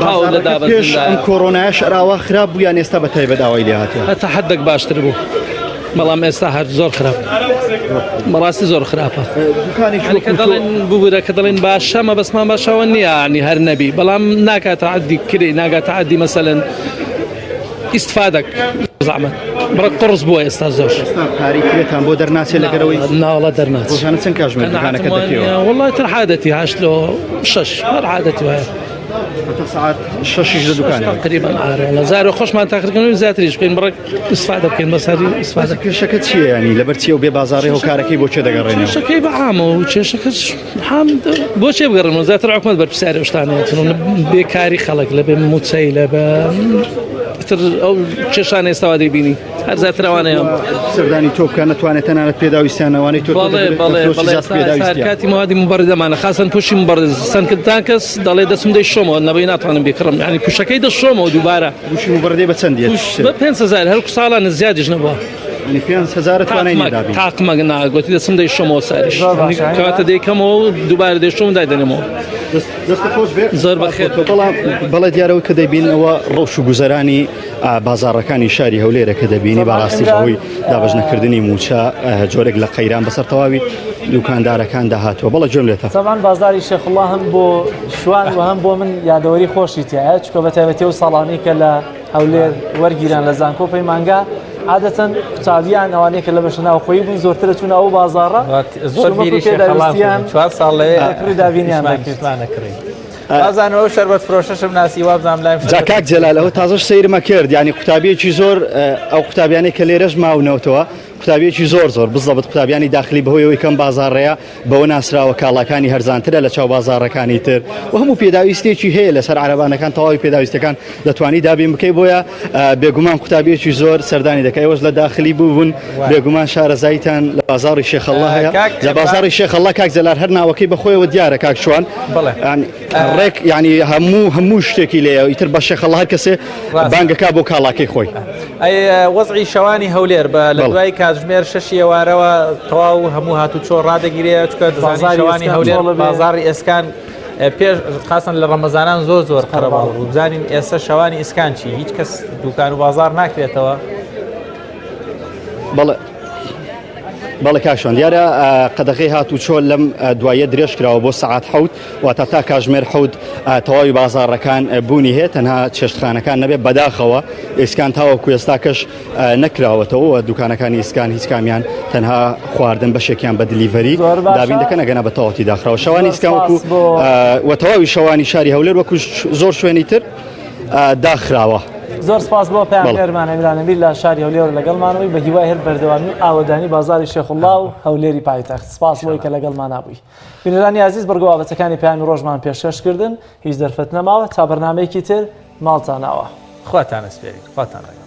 Speaker 13: تاو لە
Speaker 10: پێش ئەم کۆرۆنایش ئەراوە خراپ بوو یان ئێستا بە تایبەت ئاوای لێ هاتووە
Speaker 13: هەتا حدێک باشتر بوو بەڵام ئێستا هەر زۆر خراپ بەڕاستی زۆر خراپە کە دەڵێن ببورە کە دەڵێن باشە مەبەستمان باشەوە نییە ینی هەر نەبی بەڵام ناکاتە عەدی کرێ ناگاتە عەدی مەسەلەن ئیسفادەک زەحمەت بڕە قڕس بووە ئێستا زۆر
Speaker 10: پارەی کرێتان بۆ دەرناچێت لەگەرەوەی
Speaker 13: ناوەڵا دەرناچێت
Speaker 10: ڕۆژانە چەند کاژمێر دوکانەکە دەکەیەوە
Speaker 13: وەڵای تر عادەتی هەشت لۆ شەش هەر عادەتی وایە
Speaker 10: هەتا سەعات شەشیش لە دوکانە
Speaker 13: تقریبا ئارە زارۆ خۆشمان تاقیکردنەوە زیاتریش بکەین بڕێک ئیسفادە بکەین بەس هەر ئیسفادە
Speaker 10: کێشەکە چییە ینی لەبەر چیە و بێ بازاڕی هۆکارەکەی بۆ چێ دەگەڕێنەوە
Speaker 13: کێشەکەی بە عامە و کێشەکەش حام بۆ چێ بگەڕێنەوە زیاتر حکومەت بەرپرسیاری ئەو شتانەیە چون بێکاری خەڵک لە بێ مووچەی لە بە تر ئەو کێشانە ئێستا وا دەیبینی هەر زیاتر ئەوانەیە
Speaker 10: سەردانی تۆ بکە نەتوانێت تەنانەت پێداویستیانەوانەی تۆ
Speaker 13: بەڵێ بەڵێ بەڵێ کاتی موادی مبەردەمانە خاصن پوشی مبەرد سەنکردان کەس دەڵێ دەستم دەی شۆمەوە نەبەی ناتوانم بیکڕم یعنی پوشەکەی دەشۆمەوە دووبارە
Speaker 10: گوشی مبەردەی بە چەند دێت
Speaker 13: بە 5000 هەر ساڵانە زیادیش نەبووە
Speaker 10: یعنی 5000 توانای نییە دابین
Speaker 13: تاقمەک نا گوتی دەستم دەی شۆمەوە ساریش کەواتە دەیکەمەوە دووبارە دەیشۆم دایدەنێمەوە
Speaker 10: دەست خۆش بێ
Speaker 13: زۆر بەخێر
Speaker 10: بەڵام بەڵێ دیارەوە کە دەیبینەوە ڕەوش و گوزەرانی بازاڕەکانی شاری هەولێرە کە دەبینی بەڕاستی بەهۆی دابەش نەکردنی مووچە جۆرێک لە قەیران بەسەر تەواوی دوکاندارەکان داهاتووە بەڵە گوێم لێتە.
Speaker 2: سامان بازاری شێخوڵا هەم بۆ شوان و هەم بۆ من یادەوەری خۆشی تایە چکە بە تایبەتی و ساڵانی کە لە هەولێر وەرگیران لە زانکۆ پەیمانگا عادەتەن قوتابیان ئەوانەی کە لە بەشە ناوخۆیی بوون زۆرترە چوون ئەو بازاڕە
Speaker 1: زۆر بیری شێخەڵان چوار ساڵ لەوێ
Speaker 2: کڕی دابینیان دەکرد.
Speaker 1: وابزانم ئەو شەربەت فرۆشەشم ناسی وابزانم لایم
Speaker 10: جا کاک جەلال ئەوە تازەش سەیرمە کرد یانی قوتابیەکی زۆر ئەو قوتابیانەی کە لێرەش ماونەوتەوە. قوتابیەکی زۆر زۆر بزەبت قوتابیانی داخلی بەهۆی ئەوەی کەم بازاڕەیە بەوە ناسراوە کاڵاکانی هەرزانترە لە چاو بازاڕەکانی تر و هەموو پێداویستێکی هەیە لەسەر عەرەبانەکان تەواوی پێداویستەکان دەتوانی دابین بکەی بۆیە بێگومان قوتابیەکی زۆر سەردانی دەکەی ئێوەش لە داخلی بوون بێگومان شارەزاییتان لە بازاڕی شێخەڵڵا هەیە لە بازاڕی شێخەڵڵا کاک جەلال هەر ناوەکەی بەخۆیەوە دیارە کاک شوان ڕێک یعنی هەموو هەموو شتێکی لێیە ئیتر بە شێخەڵڵا هەر کەسێ بانگەکا بۆ کاڵاکەی خۆی.
Speaker 1: ئەی وەزعی شەوانی هەولێر بە لە دوای کاتژمێر شەشی ئێوارەوە تەواو هەموو هاتوچۆ ڕادەگیرێ چکە دەزانی شەوانی هەولێر بازاڕی ئێسکان پێش خاستن لە ڕەمەزانان زۆر زۆر قەرەباڵغ بوو بزانین ئێستا شەوانی ئیسکان چی هیچ کەس دوکان و بازار ناکرێتەوە.
Speaker 10: بەڵێ بەڵێ کاک شوان دیارە قەدەغەی هاتوچۆ لەم دواییە درێژ کراوە بۆ سەعات حەوت واتە تا کاژمێر حەوت تەواوی بازاڕەکان بوونی هەیە تەنها چێشتخانەکان نەبێت بەداخەوە ئیسکان تاوەکو ئێستاکەش نەکراوەتەوە و دوکانەکانی ئیسکان هیچ کامیان تەنها خواردن بەشێکیان بە delivery دابین دەکەن ئەگەنا بە تەواوەتی داخراوە شەوانی ئیسکان وەکو و تەواوی شەوانی شاری هەولێر وەکو زۆر شوێنی تر داخراوە.
Speaker 2: زۆر سپاس بۆ پەیامنێرمان ئەمیران ئەمیر لە شاری هەولێر لەگەڵمانەوەی بە هیوای هەر بەردەوامی و ئاوەدانی بازاری شێخوڵڵا و هەولێری پایتەخت سپاس بۆی کە لەگەڵمانا بووی. بینەرانی ئازیز بڕگە بابەتەکانی پەیامی ڕۆژمان پێشکەش کردن هیچ دەرفەت نەماوە تا بەرنامەیەکی تر ماڵتان ئاوا.
Speaker 1: خواتان ئەسپێرین خواتان لەگەڵ.